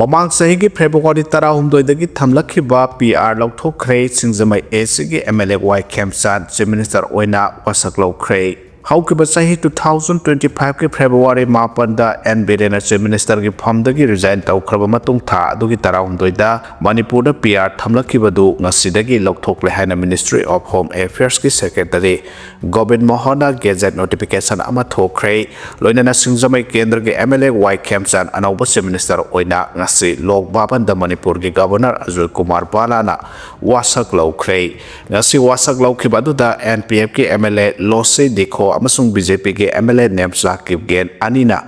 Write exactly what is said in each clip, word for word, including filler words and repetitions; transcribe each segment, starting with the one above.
ꯃꯃꯥꯡ ꯆꯍꯤꯒꯤ February ꯇꯔꯥꯍꯨꯝꯗꯣꯏꯗꯒꯤ ꯊꯝꯂꯛꯈꯤꯕ P R ꯂꯧꯊꯣꯛꯈ꯭ꯔꯦ꯫ Singjamei S ꯁꯤꯒꯤ M L A Y Khemchand chief minister ꯑꯣꯏꯅ ꯋꯥꯁꯛ ꯂꯧꯈ꯭ꯔꯦ꯫ ꯍꯧꯈꯤꯕ ꯆꯍꯤ two thousand twenty five ꯀꯤ ꯐꯦꯕ꯭ꯔꯨꯋꯥꯔꯤ ꯃꯥꯄꯟꯗ ꯑꯦꯟ ꯕꯤꯔꯦꯟꯅ ꯆꯤꯐ ꯃꯤꯅꯤꯁꯇꯔꯒꯤ ꯐꯝꯗꯒꯤ ꯔꯤꯖꯥꯏꯟ ꯇꯧꯈ꯭ꯔꯕ ꯃꯇꯨꯡ ꯊꯥ ꯑꯗꯨꯒꯤ ꯇꯔꯥꯍꯨꯝꯗꯣꯏꯗ ꯃꯅꯤꯄꯨꯔꯗ ꯄꯤ ꯑꯥꯔ ꯊꯝꯂꯛꯈꯤꯕꯗꯨ ꯉꯁꯤꯗꯒꯤ ꯂꯧꯊꯣꯛꯂꯦ ꯍꯥꯏꯅ ꯃꯤꯅꯤꯁꯇ꯭ꯔꯤ ꯑꯣꯐ ꯍꯣꯝ ꯑꯦꯐꯤꯌꯔꯁꯀꯤ ꯁꯦꯀ꯭ꯔꯦꯇꯔꯤ ꯒꯣꯕꯤꯟ ꯃꯣꯍꯟꯅ ꯒꯦꯖꯦꯠ ꯅꯣꯇꯤꯐꯤꯀꯦꯁꯟ ꯑꯃ ꯊꯣꯛꯈ꯭ꯔꯦ꯫ ꯂꯣꯏꯅꯅ ꯁꯤꯡꯖꯃꯩ ꯀꯦꯟꯗ꯭ꯔꯒꯤ ꯑꯦꯝ ꯑꯦꯜ ꯑꯦ ꯋꯥꯏ ꯈꯦꯝꯆꯥꯟ ꯑꯅꯧꯕ ꯆꯤꯐ ꯃꯤꯅꯤꯁꯇꯔ ꯑꯣꯏꯅ ꯉꯁꯤ ꯂꯣꯛ ꯚꯕꯟꯗ ꯃꯅꯤꯄꯨꯔꯒꯤ ꯒꯕꯔꯅꯔ ꯑꯖꯣꯏ ꯀꯨꯃꯥꯔ ꯚꯥꯂꯥꯅ ꯋꯥꯁꯛ ꯂꯧꯈ꯭ꯔꯦ꯫ ꯉꯁꯤ ꯋꯥꯁꯛ ꯂꯧꯈꯤꯕ ꯑꯗꯨꯗ ꯑꯦꯟ ꯄꯤ ꯑꯦꯐꯀꯤ M L A Losii Dikho ꯑꯃꯁꯨꯡ ꯕꯤ ꯖꯦ ꯄꯤꯒꯤ M L A Nemcha Kipgen ꯑꯅꯤꯅ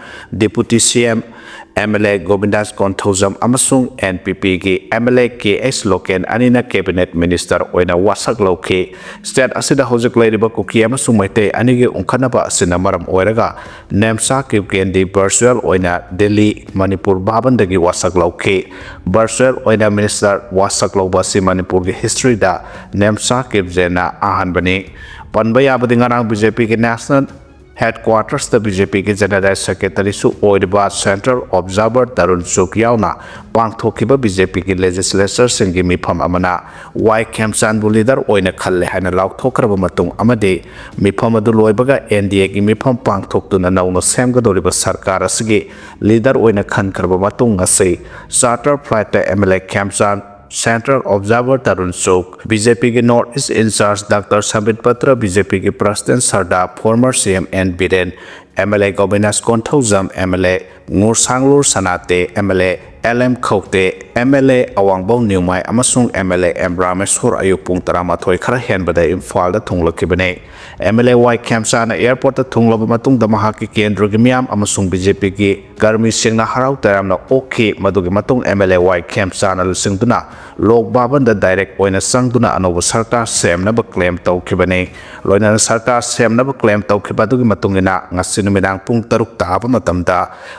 deputy C M M L A Govindas Konthoujam ꯑꯃꯁꯨꯡ ꯑꯦꯟ ꯄꯤ ꯄꯤꯒꯤ M L A K H Loken ꯑꯅꯤꯅ ꯀꯦꯕꯤꯅꯦꯠ ꯃꯤꯅꯤꯁꯇꯔ ꯑꯣꯏꯅ ꯋꯥꯁꯛ ꯂꯧꯈꯤ꯫ ꯁ꯭ꯇꯦꯠ ꯑꯁꯤꯗ ꯍꯧꯖꯤꯛ ꯂꯩꯔꯤꯕ ꯀꯨꯀꯤ ꯑꯃꯁꯨꯡ ꯃꯩꯇꯩ ꯑꯅꯤꯒꯤ ꯎꯪꯈꯠꯅꯕ ꯑꯁꯤꯅ ꯃꯔꯝ ꯑꯣꯏꯔꯒ ꯅꯦꯝꯆꯥ ꯀꯤꯞꯒꯦꯟꯗꯤ ꯚꯔꯆꯨꯑꯦꯜ ꯑꯣꯏꯅ ꯗꯤꯜꯂꯤ, ꯃꯅꯤꯄꯨꯔ ꯚꯕꯟꯗꯒꯤ ꯋꯥꯁꯛ ꯂꯧꯈꯤ꯫ ꯚꯔꯆꯨꯑꯦꯜ ꯑꯣꯏꯅ ꯃꯤꯅꯤꯁꯇꯔ ꯋꯥꯁꯛ ꯂꯧꯕ ꯑꯁꯤ ꯃꯅꯤꯄꯨꯔꯒꯤ ꯍꯤꯁꯇ꯭ꯔꯤꯗ ꯅꯦꯝꯆꯥ ꯀꯤꯞꯒꯦꯟꯅ ꯑꯍꯥꯟꯕꯅꯤ꯫ ꯄꯟꯕ ꯌꯥꯕꯗꯤ ꯉꯔꯥꯡ ꯕꯤ ꯖꯦ ꯄꯤꯒꯤ ꯅꯦꯁꯅꯦꯜ ꯍꯦꯗꯀ꯭ꯋꯥꯇꯔꯁꯇ ꯕꯤ ꯖꯦ ꯄꯤꯒꯤ ꯖꯦꯅꯔꯦꯜ ꯁꯦꯀ꯭ꯔꯦꯇꯔꯤꯁꯨ ꯑꯣꯏꯔꯤꯕ ꯁꯦꯟꯇ꯭ꯔꯦꯜ ꯑꯣꯕꯖꯥꯔꯚꯔ ꯇꯔꯨꯟ ꯆꯨꯒ ꯌꯥꯎꯅ ꯄꯥꯡꯊꯣꯛꯈꯤꯕ ꯕꯤ ꯖꯦ ꯄꯤꯒꯤ ꯂꯦꯖꯤꯁꯂꯦꯆꯔꯁꯤꯡꯒꯤ ꯃꯤꯐꯝ ꯑꯃꯅ ꯋꯥꯏ ꯈꯦꯝꯆꯥꯟꯕꯨ ꯂꯤꯗꯔ ꯑꯣꯏꯅ ꯈꯜꯂꯦ ꯍꯥꯏꯅ ꯂꯥꯎꯊꯣꯛꯈ꯭ꯔꯕ ꯃꯇꯨꯡ ꯑꯃꯗꯤ ꯃꯤꯐꯝ ꯑꯗꯨ ꯂꯣꯏꯕꯒ ꯑꯦꯟ ꯗꯤ ꯑꯦꯒꯤ ꯃꯤꯐꯝ ꯄꯥꯡꯊꯣꯛꯇꯨꯅ ꯅꯧꯅ ꯁꯦꯝꯒꯗꯧꯔꯤꯕ ꯁꯔꯀꯥꯔ ꯑꯁꯤꯒꯤ ꯂꯤꯗꯔ ꯑꯣꯏꯅ ꯈꯟꯈ꯭ꯔꯕ ꯃꯇꯨꯡ ꯉꯁꯤ ꯆꯥꯔꯇꯔ ꯐ꯭ꯂꯥꯏꯠꯇ M L A Khemchand, central observer Tarun Chugh, B J ꯄꯤꯒꯤ north east incharge doctor Sambit Patra, B J ꯄꯤꯒꯤ president Sarda, former C M N Biren, M L A Govindas Konthoujam, M L A Ngursanglur Sanate, M L A L M Khaute, M L A Awangbow Newmai ꯑꯃꯁꯨꯡ M L A M Rameshwar ꯑꯌꯨꯛ ꯄꯨꯡ ꯇꯔꯥꯃꯥꯊꯣꯏ ꯈꯔ ꯍꯦꯟꯕꯗ ꯏꯝꯐꯥꯜꯗ ꯊꯨꯡꯂꯛꯈꯤꯕꯅꯤ꯫ M L A ꯋꯥꯏ ꯈꯦꯝꯆꯥꯟꯅ ꯑꯦꯌꯔꯄꯣꯔꯠꯇ ꯊꯨꯡꯂꯕ ꯃꯇꯨꯡꯗ ꯃꯍꯥꯛꯀꯤ ꯀꯦꯟꯗ꯭ꯔꯒꯤ ꯃꯤꯌꯥꯝ ꯑꯃꯁꯨꯡ ꯕꯤ ꯖꯦ ꯄꯤꯒꯤ ꯀꯔꯃꯤꯁꯤꯡꯅ ꯍꯔꯥꯎ ꯇꯌꯥꯝꯅ ꯑꯣꯛꯈꯤ꯫ ꯃꯗꯨꯒꯤ ꯃꯇꯨꯡ ꯑꯦꯝ ꯑꯦꯜ ꯑꯦ ꯋꯥꯏ ꯈꯦꯝꯆꯥꯟꯅ ꯂꯨꯆꯤꯡꯗꯨꯅ ꯂꯣꯛ ꯚꯕꯟꯗ ꯗꯥꯏꯔꯦꯛ ꯑꯣꯏꯅ ꯆꯪꯗꯨꯅ ꯑꯅꯧꯕ ꯁꯔꯀꯥꯔ ꯁꯦꯝꯅꯕ ꯀ꯭ꯂꯦꯝ ꯇꯧꯈꯤꯕꯅꯤ꯫ ꯂꯣꯏꯅꯅ ꯁꯔꯀꯥꯔ ꯁꯦꯝꯅꯕ ꯀ꯭ꯂꯦꯝ ꯇꯧꯈꯤꯕ ꯑꯗꯨꯒꯤ ꯃꯇꯨꯡ ꯏꯟꯅ ꯉꯁꯤ ꯅꯨꯃꯤꯗꯥꯡ ꯄꯨꯡ ꯇꯔꯨꯛ ꯇꯥꯕ ꯃꯇꯝꯗ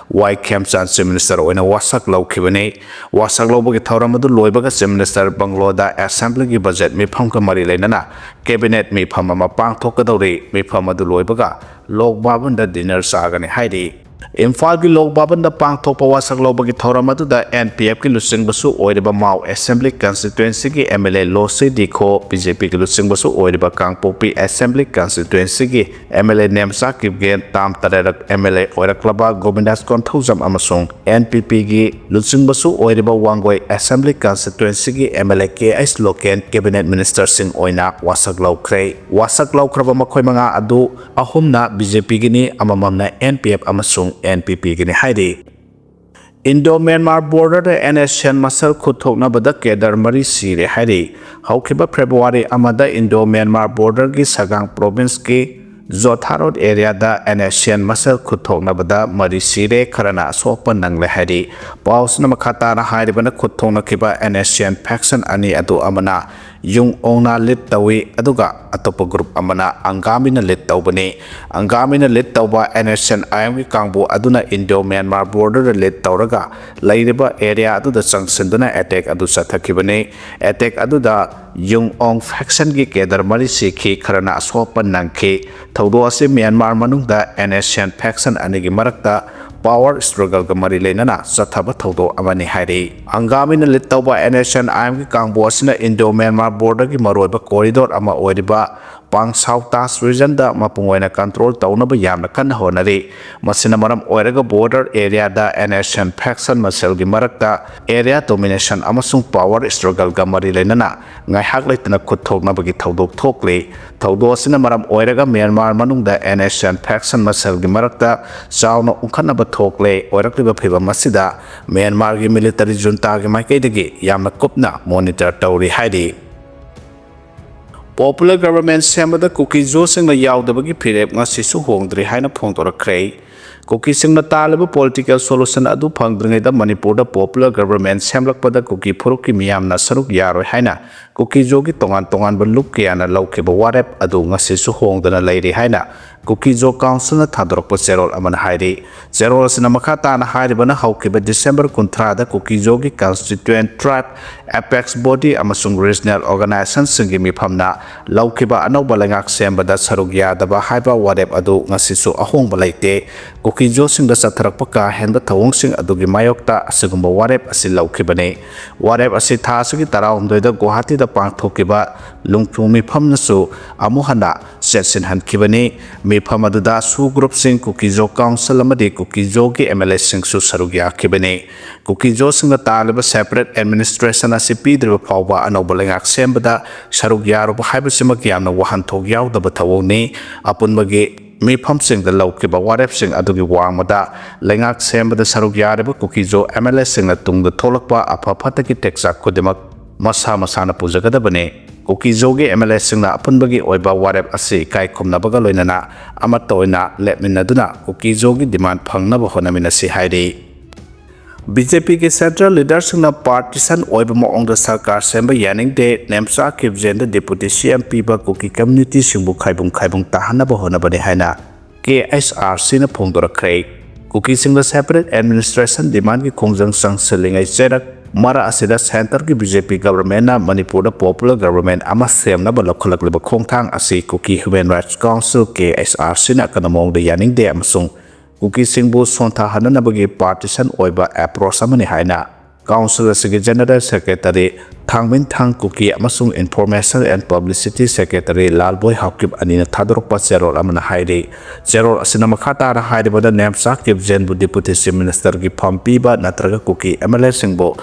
ꯋꯥꯏ ꯈꯦꯝꯆꯥꯟ ꯆꯤꯐ ꯃꯤꯅꯤꯁꯇꯔ ꯑꯣꯏꯅ ꯋꯥꯁꯛ ꯂꯧꯈꯤꯕꯅꯤ꯫ ꯋꯥꯁꯛ ꯂꯧꯕꯒꯤ ꯊꯧꯔꯝ ꯑꯗꯨ ꯂꯣꯏꯕꯒ ꯆꯤꯐ ꯃꯤꯅꯤꯁꯇꯔ ꯕꯪꯒ꯭ꯂꯣꯗ ꯑꯦꯁꯦꯝꯕ꯭ꯂꯤꯒꯤ ꯕꯖꯦꯠ ꯃꯤꯐꯝꯒ ꯃꯔꯤ ꯂꯩꯅꯅ ꯀꯦꯕꯤꯅꯦꯠ ꯃꯤꯐꯝ ꯑꯃ ꯄꯥꯡꯊꯣꯛꯀꯗꯧꯔꯤ꯫ ꯃꯤꯐꯝ ꯑꯗꯨ ꯂꯣꯏꯕꯒ ꯂꯣꯛ ꯚꯕꯟꯗ ꯗꯤꯅꯔ ꯆꯥꯒꯅꯤ ꯍꯥꯏꯔꯤ꯫ ꯏꯝꯐꯥꯜꯒꯤ ꯂꯣꯛ ꯚꯕꯟꯗ ꯄꯥꯡꯊꯣꯛꯄ ꯋꯥꯁꯛ ꯂꯧꯕꯒꯤ ꯊꯧꯔꯝ ꯑꯗꯨꯗ N P F ꯀꯤ ꯂꯨꯆꯤꯡꯕꯁꯨ ꯑꯣꯏꯔꯤꯕ ꯃꯥꯎ Assembly Constituency ꯒꯤ M L A ꯂꯣꯁꯤ ꯗꯤꯈꯣ, B J P ꯒꯤ ꯂꯨꯆꯤꯡꯕꯁꯨ ꯑꯣꯏꯔꯤꯕ ꯀꯥꯡꯄꯣꯛꯄꯤ Assembly Constituency ꯒꯤ M L A Nemcha Kipgen, term ꯇꯔꯦꯠꯔꯛ M L A ꯑꯣꯏꯔꯛꯂꯕ ꯒꯣꯕꯤꯟꯗꯥꯁ Konthoujam ꯑꯃꯁꯨꯡ N P P ꯒꯤ ꯂꯨꯆꯤꯡꯕꯁꯨ ꯑꯣꯏꯔꯤꯕ ꯋꯥꯡꯒꯣꯏ Assembly Constituency ꯒꯤ M L A K H local Cabinet Minister ꯁꯤꯡ ꯑꯣꯏꯅ ꯋꯥꯁꯛ ꯂꯧꯈ꯭ꯔꯦ꯫ ꯋꯥꯁꯛ ꯂꯧꯈ꯭ꯔꯕ ꯃꯈꯣꯏ ꯃꯉꯥ ꯑꯗꯨ ꯑꯍꯨꯝꯅ B J P ꯒꯤꯅꯤ, ꯑꯃꯃꯝꯅ N P F ꯑꯃꯁꯨꯡ N P P ꯒꯤꯅꯤ ꯍꯥꯏꯔꯤ꯫ Indo Myanmar border ꯗ N S C N ꯃꯁꯦꯜ ꯈꯨꯠ ꯊꯣꯛꯅꯕꯗ cadre ꯃꯔꯤ ꯁꯤꯔꯦ ꯍꯥꯏꯔꯤ꯫ ꯍꯧꯈꯤꯕ February ꯑꯃꯗ Indo Myanmar border ꯒꯤ ꯁꯒꯥꯡ province ꯀꯤ ꯖꯣꯊꯥꯔꯣꯠ area ꯗ N S C N ꯃꯁꯦꯜ ꯈꯨꯠ ꯊꯣꯛꯅꯕꯗ ꯃꯔꯤ ꯁꯤꯔꯦ, ꯈꯔꯅ ꯑꯁꯣꯛ ꯑꯄꯟ ꯅꯪꯂꯦ ꯍꯥꯏꯔꯤ꯫ ꯄꯥꯎꯁꯤꯅ ꯃꯈꯥ ꯇꯥꯅ ꯍꯥꯏꯔꯤꯕꯅ, ꯈꯨꯠ ꯊꯣꯛꯅꯈꯤꯕ N S C N faction ꯑꯅꯤ ꯑꯗꯨ ꯑꯃꯅ ꯌꯨꯡ ꯑꯣꯡꯅ lead ꯇꯧꯏ, ꯑꯗꯨꯒ ꯑꯇꯣꯞꯄ group ꯑꯃꯅ ꯑꯪꯒꯥꯃꯤꯅ lead ꯇꯧꯕꯅꯤ꯫ ꯑꯪꯒꯥꯃꯤꯅ lead ꯇꯧꯕ N S C N I M ꯒꯤ ꯀꯥꯡꯕꯨ ꯑꯗꯨꯅ Indo Myanmar border ꯗ lead ꯇꯧꯔꯒ ꯂꯩꯔꯤꯕ area ꯑꯗꯨꯗ ꯆꯪꯁꯤꯟꯗꯨꯅ attack ꯑꯗꯨ ꯆꯠꯊꯈꯤꯕꯅꯤ꯫ Attack ꯑꯗꯨꯗ ꯌꯨꯡ ꯑꯣꯡ faction ꯒꯤ cadre ꯃꯔꯤ ꯁꯤꯈꯤ, ꯈꯔꯅ ꯑꯁꯣꯛ ꯑꯄꯟ ꯅꯪꯈꯤ꯫ ꯊꯧꯗꯣꯛ ꯑꯁꯤ ꯃ꯭ꯌꯥꯟꯃꯥꯔ ꯃꯅꯨꯡꯗ N S C N faction ꯑꯅꯤꯒꯤ ꯃꯔꯛꯇ power struggle ꯒ ꯃꯔꯤ ꯂꯩꯅꯅ ꯆꯠꯊꯕ ꯊꯧꯗꯣꯛ ꯑꯃꯅꯤ ꯍꯥꯏꯔꯤ꯫ ꯑꯪꯒꯥꯃꯤꯅ lead ꯇꯧꯕ N S C N I M ꯒꯤ ꯀꯥꯡꯕꯨ ꯑꯁꯤꯅ Indo Myanmar border ꯒꯤ ꯃꯔꯨꯑꯣꯏꯕ corridor ꯑꯃ ꯑꯣꯏꯔꯤꯕ ꯄꯥꯡꯁꯥꯎ ꯇꯥꯁ region ꯗ ꯃꯄꯨꯡ ꯑꯣꯏꯅ control ꯇꯧꯅꯕ ꯌꯥꯝꯅ ꯀꯟꯅ ꯍꯣꯠꯅꯔꯤ꯫ ꯃꯁꯤꯅ ꯃꯔꯝ ꯑꯣꯏꯔꯒ border area ꯗ N S C N faction ꯃꯁꯦꯜꯒꯤ ꯃꯔꯛꯇ area domination ꯑꯃꯁꯨꯡ power struggle ꯒ ꯃꯔꯤ ꯂꯩꯅꯅ ꯉꯥꯏꯍꯥꯛ ꯂꯩꯇꯅ ꯈꯨꯠ ꯊꯣꯛꯅꯕꯒꯤ ꯊꯧꯗꯣꯛ ꯊꯣꯛꯂꯤ꯫ ꯊꯧꯗꯣꯛ ꯑꯁꯤꯅ ꯃꯔꯝ ꯑꯣꯏꯔꯒ ꯃ꯭ꯌꯥꯟꯃꯥꯔ ꯃꯅꯨꯡꯗ N S C N faction ꯃꯁꯦꯜꯒꯤ ꯃꯔꯛꯇ ꯆꯥꯎꯅ ꯎꯪꯈꯠꯅꯕ ꯊꯣꯛꯂꯦ꯫ ꯑꯣꯏꯔꯛꯂꯤꯕ ꯐꯤꯚꯝ ꯑꯁꯤꯗ ꯃ꯭ꯌꯥꯟꯃꯥꯔꯒꯤ military junta ꯒꯤ ꯃꯥꯏꯀꯩꯗꯒꯤ ꯌꯥꯝꯅ ꯀꯨꯞꯅ monitor ꯇꯧꯔꯤ ꯍꯥꯏꯔꯤ꯫ Popular government ꯁꯦꯝꯕꯗ ꯀꯨꯀꯤ-ꯖꯣꯁꯤꯡꯅ ꯌꯥꯎꯗꯕꯒꯤ ꯐꯤꯔꯦꯞ ꯉꯁꯤꯁꯨ ꯍꯣꯡꯗ꯭ꯔꯤ ꯍꯥꯏꯅ ꯐꯣꯡꯗꯣꯔꯛꯈ꯭ꯔꯦ꯫ ꯀꯨꯀꯤꯁꯤꯡꯅ ꯇꯥꯜꯂꯤꯕ political solution ꯑꯗꯨ ꯐꯪꯗ꯭ꯔꯤꯉꯩꯗ ꯃꯅꯤꯄꯨꯔꯗ popular government ꯁꯦꯝꯂꯛꯄꯗ ꯀꯨꯀꯤ ꯐꯨꯔꯨꯞꯀꯤ ꯃꯤꯌꯥꯝꯅ ꯁꯔꯨꯛ ꯌꯥꯔꯣꯏ ꯍꯥꯏꯅ ꯀꯨꯀꯤ-ꯖꯣꯒꯤ ꯇꯣꯉꯥꯟ ꯇꯣꯉꯥꯟꯕ ꯂꯨꯞ ꯀꯌꯥꯅ ꯂꯧꯈꯤꯕ ꯋꯥꯔꯦꯞ ꯑꯗꯨ ꯉꯁꯤꯁꯨ ꯍꯣꯡꯗꯅ ꯂꯩꯔꯤ ꯍꯥꯏꯅ ꯀꯨꯀꯤꯖꯣ ꯀꯥꯎꯟꯁꯤꯜꯅ ꯊꯥꯗꯣꯔꯛꯄ ꯆꯦꯔꯣꯜ ꯑꯃꯅ ꯍꯥꯏꯔꯤ꯫ ꯆꯦꯔꯣꯜ ꯑꯁꯤꯅ ꯃꯈꯥ ꯇꯥꯅ ꯍꯥꯏꯔꯤꯕꯅ, ꯍꯧꯈꯤꯕ ꯗꯤꯁꯦꯝꯕꯔ ꯀꯨꯟꯊ꯭ꯔꯥꯗ ꯀꯨꯀꯤꯖꯣꯒꯤ constituent tribe apex body ꯑꯃꯁꯨꯡ regional organizationꯁꯤꯡꯒꯤ ꯃꯤꯐꯝꯅ ꯂꯧꯈꯤꯕ ꯑꯅꯧꯕ ꯂꯩꯉꯥꯛ ꯁꯦꯝꯕꯗ ꯁꯔꯨꯛ ꯌꯥꯗꯕ ꯍꯥꯏꯕ ꯋꯥꯔꯦꯞ ꯑꯗꯨ ꯉꯁꯤꯁꯨ ꯑꯍꯣꯡꯕ ꯂꯩꯇꯦ꯫ ꯀꯨꯀꯤꯖꯣꯁꯤꯡꯗ ꯆꯠꯊꯔꯛꯄ ꯀꯥ ꯍꯦꯟꯕ ꯊꯧꯑꯣꯡꯁꯤꯡ ꯑꯗꯨꯒꯤ ꯃꯥꯌꯣꯛꯇ ꯑꯁꯤꯒꯨꯝꯕ ꯋꯥꯔꯦꯞ ꯑꯁꯤ ꯂꯧꯈꯤꯕꯅꯤ꯫ ꯋꯥꯔꯦꯞ ꯑꯁꯤ ꯊꯥ ꯑꯁꯤꯒꯤ ꯇꯔꯥꯍꯨꯝꯗꯣꯏꯗ ꯒꯨꯋꯥꯍꯥꯇꯤꯗ ꯄꯥꯡꯊꯣꯛꯈꯤꯕ ꯂꯨꯡꯐꯨ ꯃꯤꯐꯝꯅꯁꯨ ꯑꯃꯨꯛ ꯍꯟꯅ ꯆꯦꯠꯁꯤꯟꯍꯟꯈꯤꯕꯅꯤ꯫ ꯃꯤꯐꯝ ꯑꯗꯨꯗ ꯁꯨ ꯒ꯭ꯔꯨꯞꯁꯤꯡ, ꯀꯨꯀꯤꯖꯣ ꯀꯥꯎꯟꯁꯤꯜ ꯑꯃꯗꯤ ꯀꯨꯀꯤꯖꯣꯒꯤ MLAꯁꯤꯡꯁꯨ ꯁꯔꯨꯛ ꯌꯥꯈꯤꯕꯅꯤ꯫ ꯀꯨꯀꯤꯖꯣꯁꯤꯡꯅ ꯇꯥꯜꯂꯤꯕ separate administration ꯑꯁꯤ ꯄꯤꯗ꯭ꯔꯤꯕ ꯐꯥꯎꯕ ꯑꯅꯧꯕ ꯂꯩꯉꯥꯛ ꯁꯦꯝꯕꯗ ꯁꯔꯨꯛ ꯌꯥꯔꯨꯕ ꯍꯥꯏꯕꯁꯤꯃꯛ ꯌꯥꯝꯅ ꯋꯥꯍꯟꯊꯣꯛ ꯌꯥꯎꯗꯕ ꯊꯧꯑꯣꯡꯅꯤ꯫ ꯑꯄꯨꯟꯕꯒꯤ ꯃꯤꯐꯝꯁꯤꯡꯗ ꯂꯧꯈꯤꯕ ꯋꯥꯔꯦꯞꯁꯤꯡ ꯑꯗꯨꯒꯤ ꯋꯥꯡꯃꯗ ꯂꯩꯉꯥꯛ ꯁꯦꯝꯕꯗ ꯁꯔꯨꯛ ꯌꯥꯔꯤꯕ ꯀꯨꯀꯤꯖꯣ MLAꯁꯤꯡꯅ ꯇꯨꯡꯗ ꯊꯣꯛꯂꯛꯄ ꯑꯐ ꯐꯠꯇꯒꯤ ꯇꯦꯛꯆꯥꯛ ꯈꯨꯗꯤꯡꯃꯛ ꯃꯁꯥ ꯃꯁꯥꯅ ꯄꯨꯖꯒꯗꯕꯅꯤ꯫ ꯀꯨꯀꯤꯖꯣꯒꯤ MLAꯁꯤꯡꯅ ꯑꯄꯨꯟꯕꯒꯤ ꯑꯣꯏꯕ ꯋꯥꯔꯦꯞ ꯑꯁꯤ ꯏꯀꯥꯏ ꯈꯨꯝꯅꯕꯒ ꯂꯣꯏꯅꯅ ꯑꯃꯠꯇ ꯑꯣꯏꯅ ꯂꯦꯞꯃꯤꯟꯅꯗꯨꯅ ꯀꯨꯀꯤꯖꯣꯒꯤ demand ꯐꯪꯅꯕ ꯍꯣꯠꯅꯃꯤꯟꯅꯁꯤ ꯍꯥꯏꯔꯤ꯫ BJPꯒꯤ central leaderꯁꯤꯡꯅ partition ꯑꯣꯏꯕ ꯃꯑꯣꯡꯗ ꯁꯔꯀꯥꯔ ꯁꯦꯝꯕ ꯌꯥꯅꯤꯡꯗꯦ, ꯅꯦꯝꯆꯥ ꯀꯤꯞꯖꯦꯟꯗ deputy CM ꯄꯤꯕ ꯀꯨꯀꯤ communityꯁꯤꯡꯕꯨ ꯈꯥꯏꯕꯨꯡ ꯈꯥꯏꯕꯨꯡ ꯇꯥꯍꯟꯅꯕ ꯍꯣꯠꯅꯕꯅꯤ ꯍꯥꯏꯅ KHRCꯅ ꯐꯣꯡꯗꯣꯔꯛꯈ꯭ꯔꯦ꯫ ꯀꯨꯀꯤꯁꯤꯡꯗ separate administration demandꯒꯤ ꯈꯣꯡꯖꯪ ꯆꯪꯁꯤꯜꯂꯤꯉꯩ ꯆꯩꯔꯛ ꯃꯔꯛ ꯑꯁꯤꯗ centreꯒꯤ BJP governmentꯅ ꯃꯅꯤꯄꯨꯔꯗ popular government ꯑꯃ ꯁꯦꯝꯅꯕ ꯂꯧꯈꯠꯂꯛꯂꯤꯕ ꯈꯣꯡꯊꯥꯡ ꯑꯁꯤ Kuki Human Rights Council, KHRCꯅ ꯑꯀꯟꯕ ꯃꯑꯣꯡꯗ ꯌꯥꯅꯤꯡꯗꯦ ꯑꯃꯁꯨꯡ ꯀꯨꯀꯤꯁꯤꯡꯕꯨ ꯁꯣꯟꯊꯍꯟꯅꯅꯕꯒꯤ partition ꯑꯣꯏꯕ approach ꯑꯃꯅꯤ ꯍꯥꯏꯅ council ꯑꯁꯤꯒꯤ general secretary ꯊꯥꯡꯃꯤꯟꯊꯥꯡ ꯀꯨꯀꯤ ꯑꯃꯁꯨꯡ information and publicity secretary ꯂꯥꯜꯕꯣꯏ Haokip ꯑꯅꯤꯅ ꯊꯥꯗꯣꯔꯛꯄ ꯆꯦꯔꯣꯜ ꯑꯃꯅ ꯍꯥꯏꯔꯤ꯫ ꯆꯦꯔꯣꯜ ꯑꯁꯤꯅ ꯃꯈꯥ ꯇꯥꯅ ꯍꯥꯏꯔꯤꯕꯗ, ꯅꯦꯝꯆꯥ ꯀꯤꯞꯖꯦꯟꯕꯨ deputy chief ministerꯒꯤ ꯐꯝ ꯄꯤꯕ ꯅꯠꯇ꯭ꯔꯒ ꯀꯨꯀꯤ MLAꯁꯤꯡꯕꯨ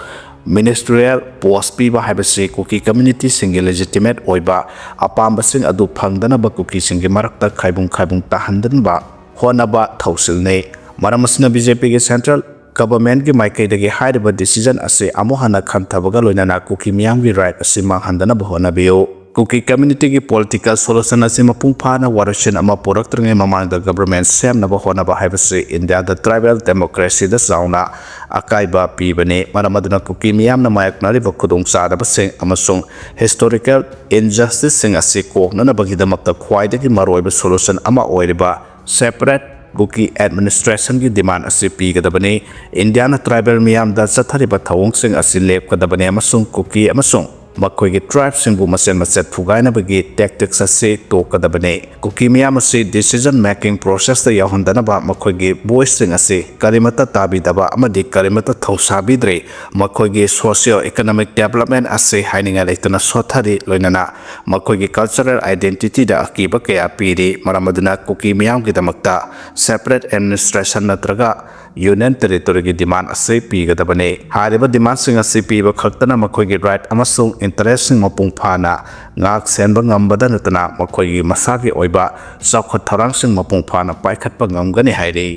ministerial post ꯄꯤꯕ ꯍꯥꯏꯕꯁꯤ ꯀꯨꯀꯤ communityꯁꯤꯡꯒꯤ legitimate ꯑꯣꯏꯕ ꯑꯄꯥꯝꯕꯁꯤꯡ ꯑꯗꯨ ꯐꯪꯗꯅꯕ ꯀꯨꯀꯤꯁꯤꯡꯒꯤ ꯃꯔꯛꯇ ꯈꯥꯏꯕꯨꯡ ꯈꯥꯏꯕꯨꯡ ꯇꯥꯍꯟꯗꯅꯕ ꯍꯣꯠꯅꯕ ꯊꯧꯁꯤꯜꯅꯤ꯫ ꯃꯔꯝ ꯑꯁꯤꯅ BJPꯒꯤ central governmentꯀꯤ ꯃꯥꯏꯀꯩꯗꯒꯤ ꯍꯥꯏꯔꯤꯕ decision ꯑꯁꯤ ꯑꯃꯨꯛ ꯍꯟꯅ ꯈꯟꯊꯕꯒ ꯂꯣꯏꯅꯅ ꯀꯨꯀꯤ ꯃꯤꯌꯥꯝꯒꯤ right ꯑꯁꯤ ꯃꯥꯡꯍꯟꯗꯅꯕ ꯍꯣꯠꯅꯕꯤꯌꯨ꯫ ꯀꯨꯀꯤ ꯀꯝꯃ꯭ꯌꯨꯅꯤꯇꯤꯒꯤ ꯄꯣꯂꯤꯇꯤꯀꯦꯜ ꯁꯣꯂꯨꯁꯟ ꯑꯁꯤ ꯃꯄꯨꯡ ꯐꯥꯅ ꯋꯥꯔꯣꯏꯁꯤꯟ ꯑꯃ ꯄꯨꯔꯛꯇ꯭ꯔꯤꯉꯩ ꯃꯃꯥꯡꯗ ꯒꯕꯔꯃꯦꯟ ꯁꯦꯝꯅꯕ ꯍꯣꯠꯅꯕ ꯍꯥꯏꯕꯁꯤ ꯏꯟꯗꯤꯌꯥꯗ ꯇ꯭ꯔꯥꯏꯕꯦꯜ ꯗꯦꯃꯣꯀ꯭ꯔꯦꯁꯤꯗ ꯆꯥꯎꯅ ꯑꯀꯥꯏꯕ ꯄꯤꯕꯅꯤ꯫ ꯃꯔꯝ ꯑꯗꯨꯅ ꯀꯨꯀꯤ ꯃꯤꯌꯥꯝꯅ ꯃꯥꯌꯣꯛꯅꯔꯤꯕ ꯈꯨꯗꯣꯡꯆꯥꯗꯕꯁꯤꯡ ꯑꯃꯁꯨꯡ ꯍꯤꯁꯇꯣꯔꯤꯀꯦꯜ ꯏꯟꯖꯁꯇꯤꯁꯁꯤꯡ ꯑꯁꯤ ꯀꯣꯛꯅꯅꯕꯒꯤꯗꯃꯛꯇ ꯈ꯭ꯋꯥꯏꯗꯒꯤ ꯃꯔꯨꯑꯣꯏꯕ ꯁꯣꯂꯨꯁꯟ ꯑꯃ ꯑꯣꯏꯔꯤꯕ ꯁꯦꯄꯔꯦꯠ ꯀꯨꯀꯤ ꯑꯦꯗꯃꯤꯅꯤꯁꯇ꯭ꯔꯦꯁꯟꯒꯤ ꯗꯤꯃꯥꯟ ꯑꯁꯤ ꯄꯤꯒꯗꯕꯅꯤ꯫ ꯏꯟꯗꯤꯌꯥꯅ ꯇ꯭ꯔꯥꯏꯕꯦꯜ ꯃꯤꯌꯥꯝꯗ ꯆꯠꯊꯔꯤꯕ ꯊꯧꯑꯣꯡꯁꯤꯡ ꯑꯁꯤ ꯂꯦꯞꯀꯗꯕꯅꯤ ꯑꯃꯁꯨꯡ ꯀꯨꯀꯤ ꯑꯃꯁꯨꯡ ꯃꯈꯣꯏꯒꯤ ꯇ꯭ꯔꯥꯏꯕꯁꯤꯡꯕꯨ ꯃꯆꯦꯠ ꯃꯆꯦꯠ ꯐꯨꯒꯥꯏꯅꯕꯒꯤ ꯇꯦꯛꯇꯤꯛꯁ ꯑꯁꯤ ꯇꯣꯛꯀꯗꯕꯅꯤ꯫ ꯀꯨꯀꯤ ꯃꯤꯌꯥꯝ ꯑꯁꯤ ꯗꯤꯁꯤꯖꯟ ꯃꯦꯀꯤꯡ ꯄ꯭ꯔꯣꯁꯦꯁꯇ ꯌꯥꯎꯍꯟꯗꯅꯕ ꯃꯈꯣꯏꯒꯤ ꯚꯣꯏꯁꯁꯤꯡ ꯑꯁꯤ ꯀꯔꯤꯃꯠꯇ ꯇꯥꯕꯤꯗꯕ ꯑꯃꯗꯤ ꯀꯔꯤꯃꯠꯇ ꯊꯧꯁꯥꯕꯤꯗ꯭ꯔꯤ꯫ ꯃꯈꯣꯏꯒꯤ ꯁꯣꯁꯤꯌꯣ ꯏꯀꯣꯅꯣꯃꯤꯛ ꯗꯦꯕꯂꯞꯃꯦꯟ ꯑꯁꯤ ꯍꯥꯏꯅꯤꯡꯉꯥꯏ ꯂꯩꯇꯅ ꯁꯣꯠꯊꯔꯤ, ꯂꯣꯏꯅꯅ ꯃꯈꯣꯏꯒꯤ ꯀꯜꯆꯔꯦꯜ ꯑꯥꯏꯗꯦꯟꯇꯤꯇꯤꯗ ꯑꯀꯤꯕ ꯀꯌꯥ ꯄꯤꯔꯤ꯫ ꯃꯔꯝ ꯑꯗꯨꯅ ꯀꯨꯀꯤ ꯃꯤꯌꯥꯝꯒꯤꯗꯃꯛꯇ ꯁꯦꯄꯔꯦꯠ ꯑꯦꯗꯃꯤꯅꯤꯁꯇ꯭ꯔꯦꯁꯟ ꯅꯠꯇ꯭ꯔꯒ ꯌꯨꯅꯤꯌꯟ ꯇꯦꯔꯤꯇꯣꯔꯤꯒꯤ ꯗꯤꯃꯥꯟ ꯑꯁꯤ ꯄꯤꯒꯗꯕꯅꯤ꯫ ꯍꯥꯏꯔꯤꯕ ꯗꯤꯃꯥꯟꯁꯤꯡ ꯑꯁꯤ ꯄꯤꯕ ꯈꯛꯇꯅ ꯃꯈꯣꯏꯒꯤ ꯔꯥꯏꯠ ꯑꯃꯁꯨꯡ ꯏꯟꯇꯔꯦꯁꯁꯤꯡ ꯃꯄꯨꯡ ꯐꯥꯅ ꯉꯥꯛ ꯁꯦꯟꯕ ꯉꯝꯕꯗ ꯅꯠꯇꯅ ꯃꯈꯣꯏꯒꯤ ꯃꯁꯥꯒꯤ ꯑꯣꯏꯕ ꯆꯥꯎꯈꯠ ꯊꯧꯔꯥꯡꯁꯤꯡ ꯃꯄꯨꯡ ꯐꯥꯅ ꯄꯥꯏꯈꯠꯄ ꯉꯝꯒꯅꯤ ꯍꯥꯏꯔꯤ꯫